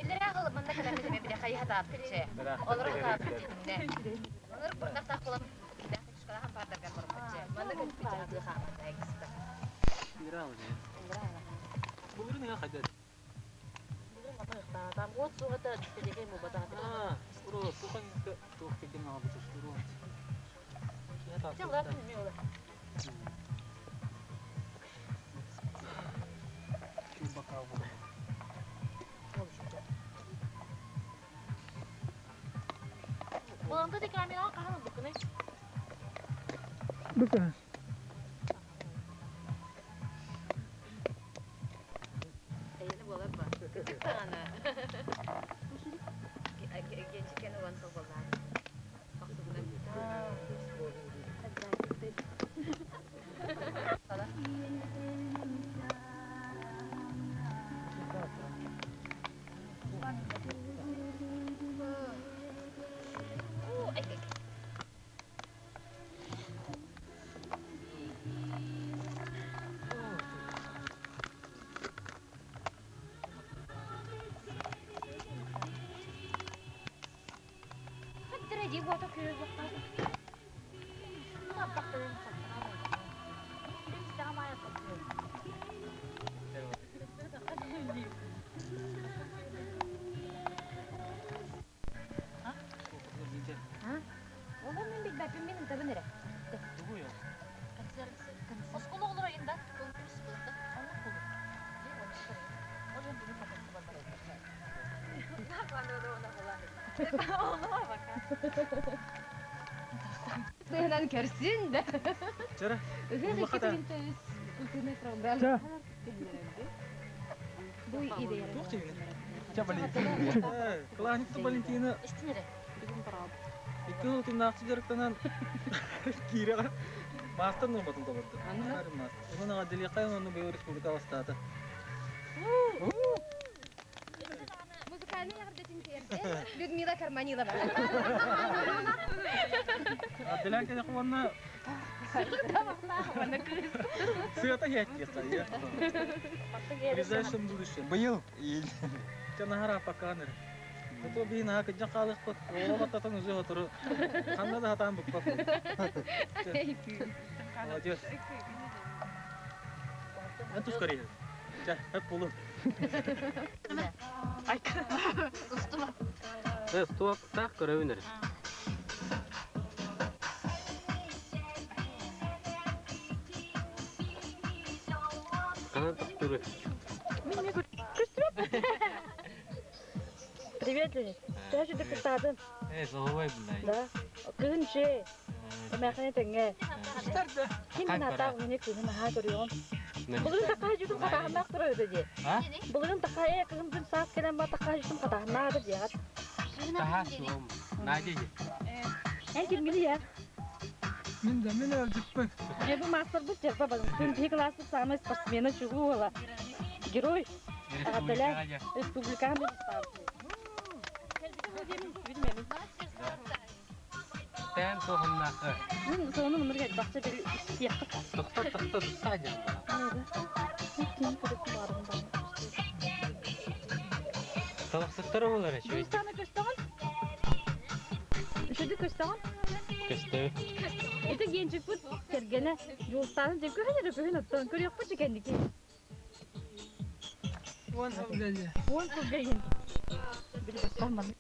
Иллэрээ хыл манна кэлэн билиме биле хайы хатааппытче. Олору хатааппытче. Онор бурнахтаах буолан шкалахан паардаргар барбытче. Манна кэлбитче хатыы хааммыт экста. Былырын я хайда. Там вот сугата телегей мубата. Уро, тухан тух кеден ага бутус уро. Буланта di камера кахан букуне. Бүкәс. Эйени болар ба. Сагана. Генчикен уан сол болар. Баксыгына. Ол мен билбэппин мин ынтабын эрэ. Оскола оҕолор айында конкурс буолда. Оннук болur. Тыһынан көрсүн да. Чара. Ыһыах икки тыһынча үс культурный программа. Бу идея. Ча Валентина. Кланица Валентина. Истинере. Бүгүн барабы. Икки жыл тымнаахчы дьарыктанан киирэҕэ маастар нуорматын толорду. Мастер. Онон аҕа онну быйыл республика бастаата. Музыкальный эҕэрдэтин тиэрдэ Людмила Карманилова. Аделян кэлэх уонна сыата хиэттиэххэ. В ближайшем будущем. Быйыл. Ча нахара паканыр. Ото биһи наһаа кыдьан хаалыахпыт. Оҕо баттатан узу хотору. Ханна да хатаан букпаппыт. Молодец. Эн тускар иһин. Ча, хөп булун. Устума. Туох таах көрөбүн эрэ. Хаһан тохтууру? Привет, Леонид. Төһө сүдүк кыстаатын? Э, соловой булай. Да. Кыһын үчүгэй. Эмээхине тэҥҥэ. Ким гына мини кыһын аһаа көрүөҕүм. Былырын такаа жүтүм хатааһыннаах турар этэ дии. Былырын такаа ээ кыһын күн саас кэлэн ба такаа жүтүм хатааһыннаах диэҕит. Таһаа суом. Надя же. Эн кимгини я? Мин да мин өлдүппүн. Дьэ бу маастарбыт дьарба бадым. Күн биһи класспыт самый спортсмена чугуу буола. Герой. Аҕаталаа республикаҕа Тэн туохуннаахы. Мин сону мунур бахча бир истиэххэ. Тохто тохто тусаа дьон. Талахсыттар олар эчү. Дустаны көстөҕүн? Үшүдү көстөҕүн? Көстө. Ити генчикпут кэргэнэ Жулстаны дьэ көһүн эрэ көһүн оттон көрүөхпүт кэнники. Уон сылга Уон сылга иһин. Били бастан маннык.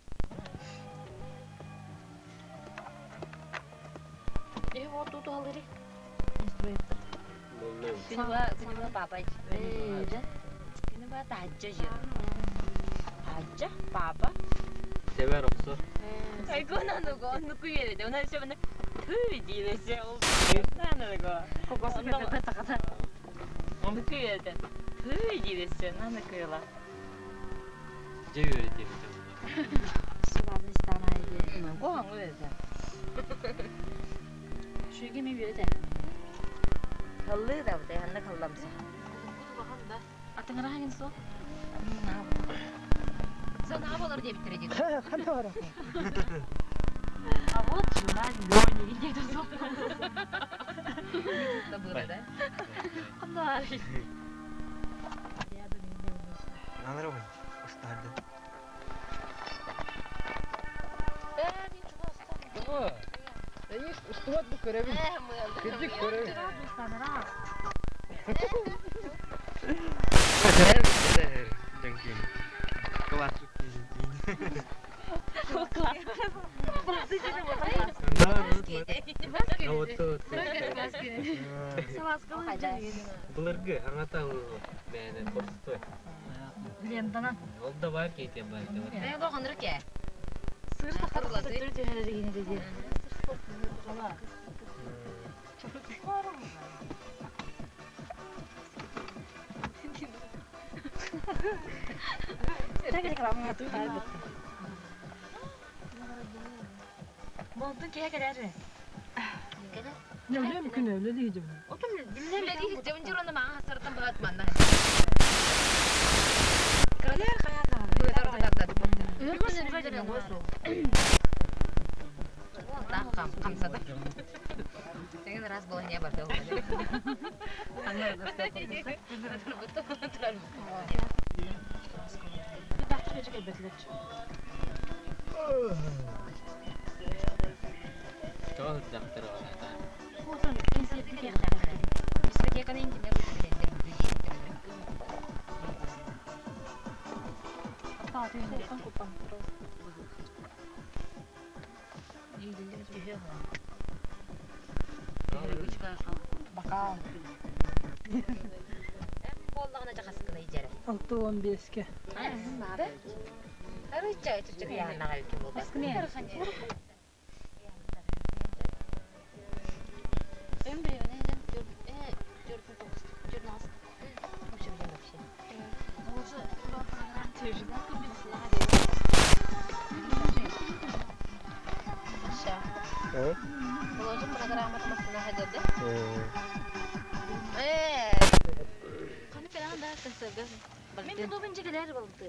Ту туһалыырый? Инструмент. Күнү күнү папа Күнү ба таһаджа жир. Таһаджа, папа. Себер оксор. Айгонаныго, оннуку үөрэтэ. Она все мына түй дииресе ол. Наныго. Оннуку үөрэтэ. Түй дииресе, наны кыыла. Дьэ үөрэтиэбит Субаны станай. Гоһаҥ үөрэтэ. Шүге ми үөрэтэ. Халлыы да бытай, ханна халламса. Атыҥыраһыҥын суох. Санаа болор диэбиттэрэ дии. Ханна барар? А вот жена Лёни диэти суох. Табыра да? Ханна Анарабын. Устарды. Устубат бу көрөбүн. Кырдьык көрөбүн. Былыргы аңата бэйэне простой. Лентанан. Ол да бар кейте бар. Э, лоҕоннор кэ. Сыр тахтар түһэригин диди. Болтун киһэ кэлэр. Нөлөм күн өлө диидим. Отун Үлэлии дьабын журона маа хасартан багат манна. Кэлэр хаяна. Хамсата. Сен раз было не бардыл. Тоҕо дактар оҕата. Бакал. Боллаҕына жахаскына ижере. 6:15-ке. Арычча чүччүк яаннаға үлкен болбас. Положим программа тамасына хадады. Э. Мен бу бенче келер болду.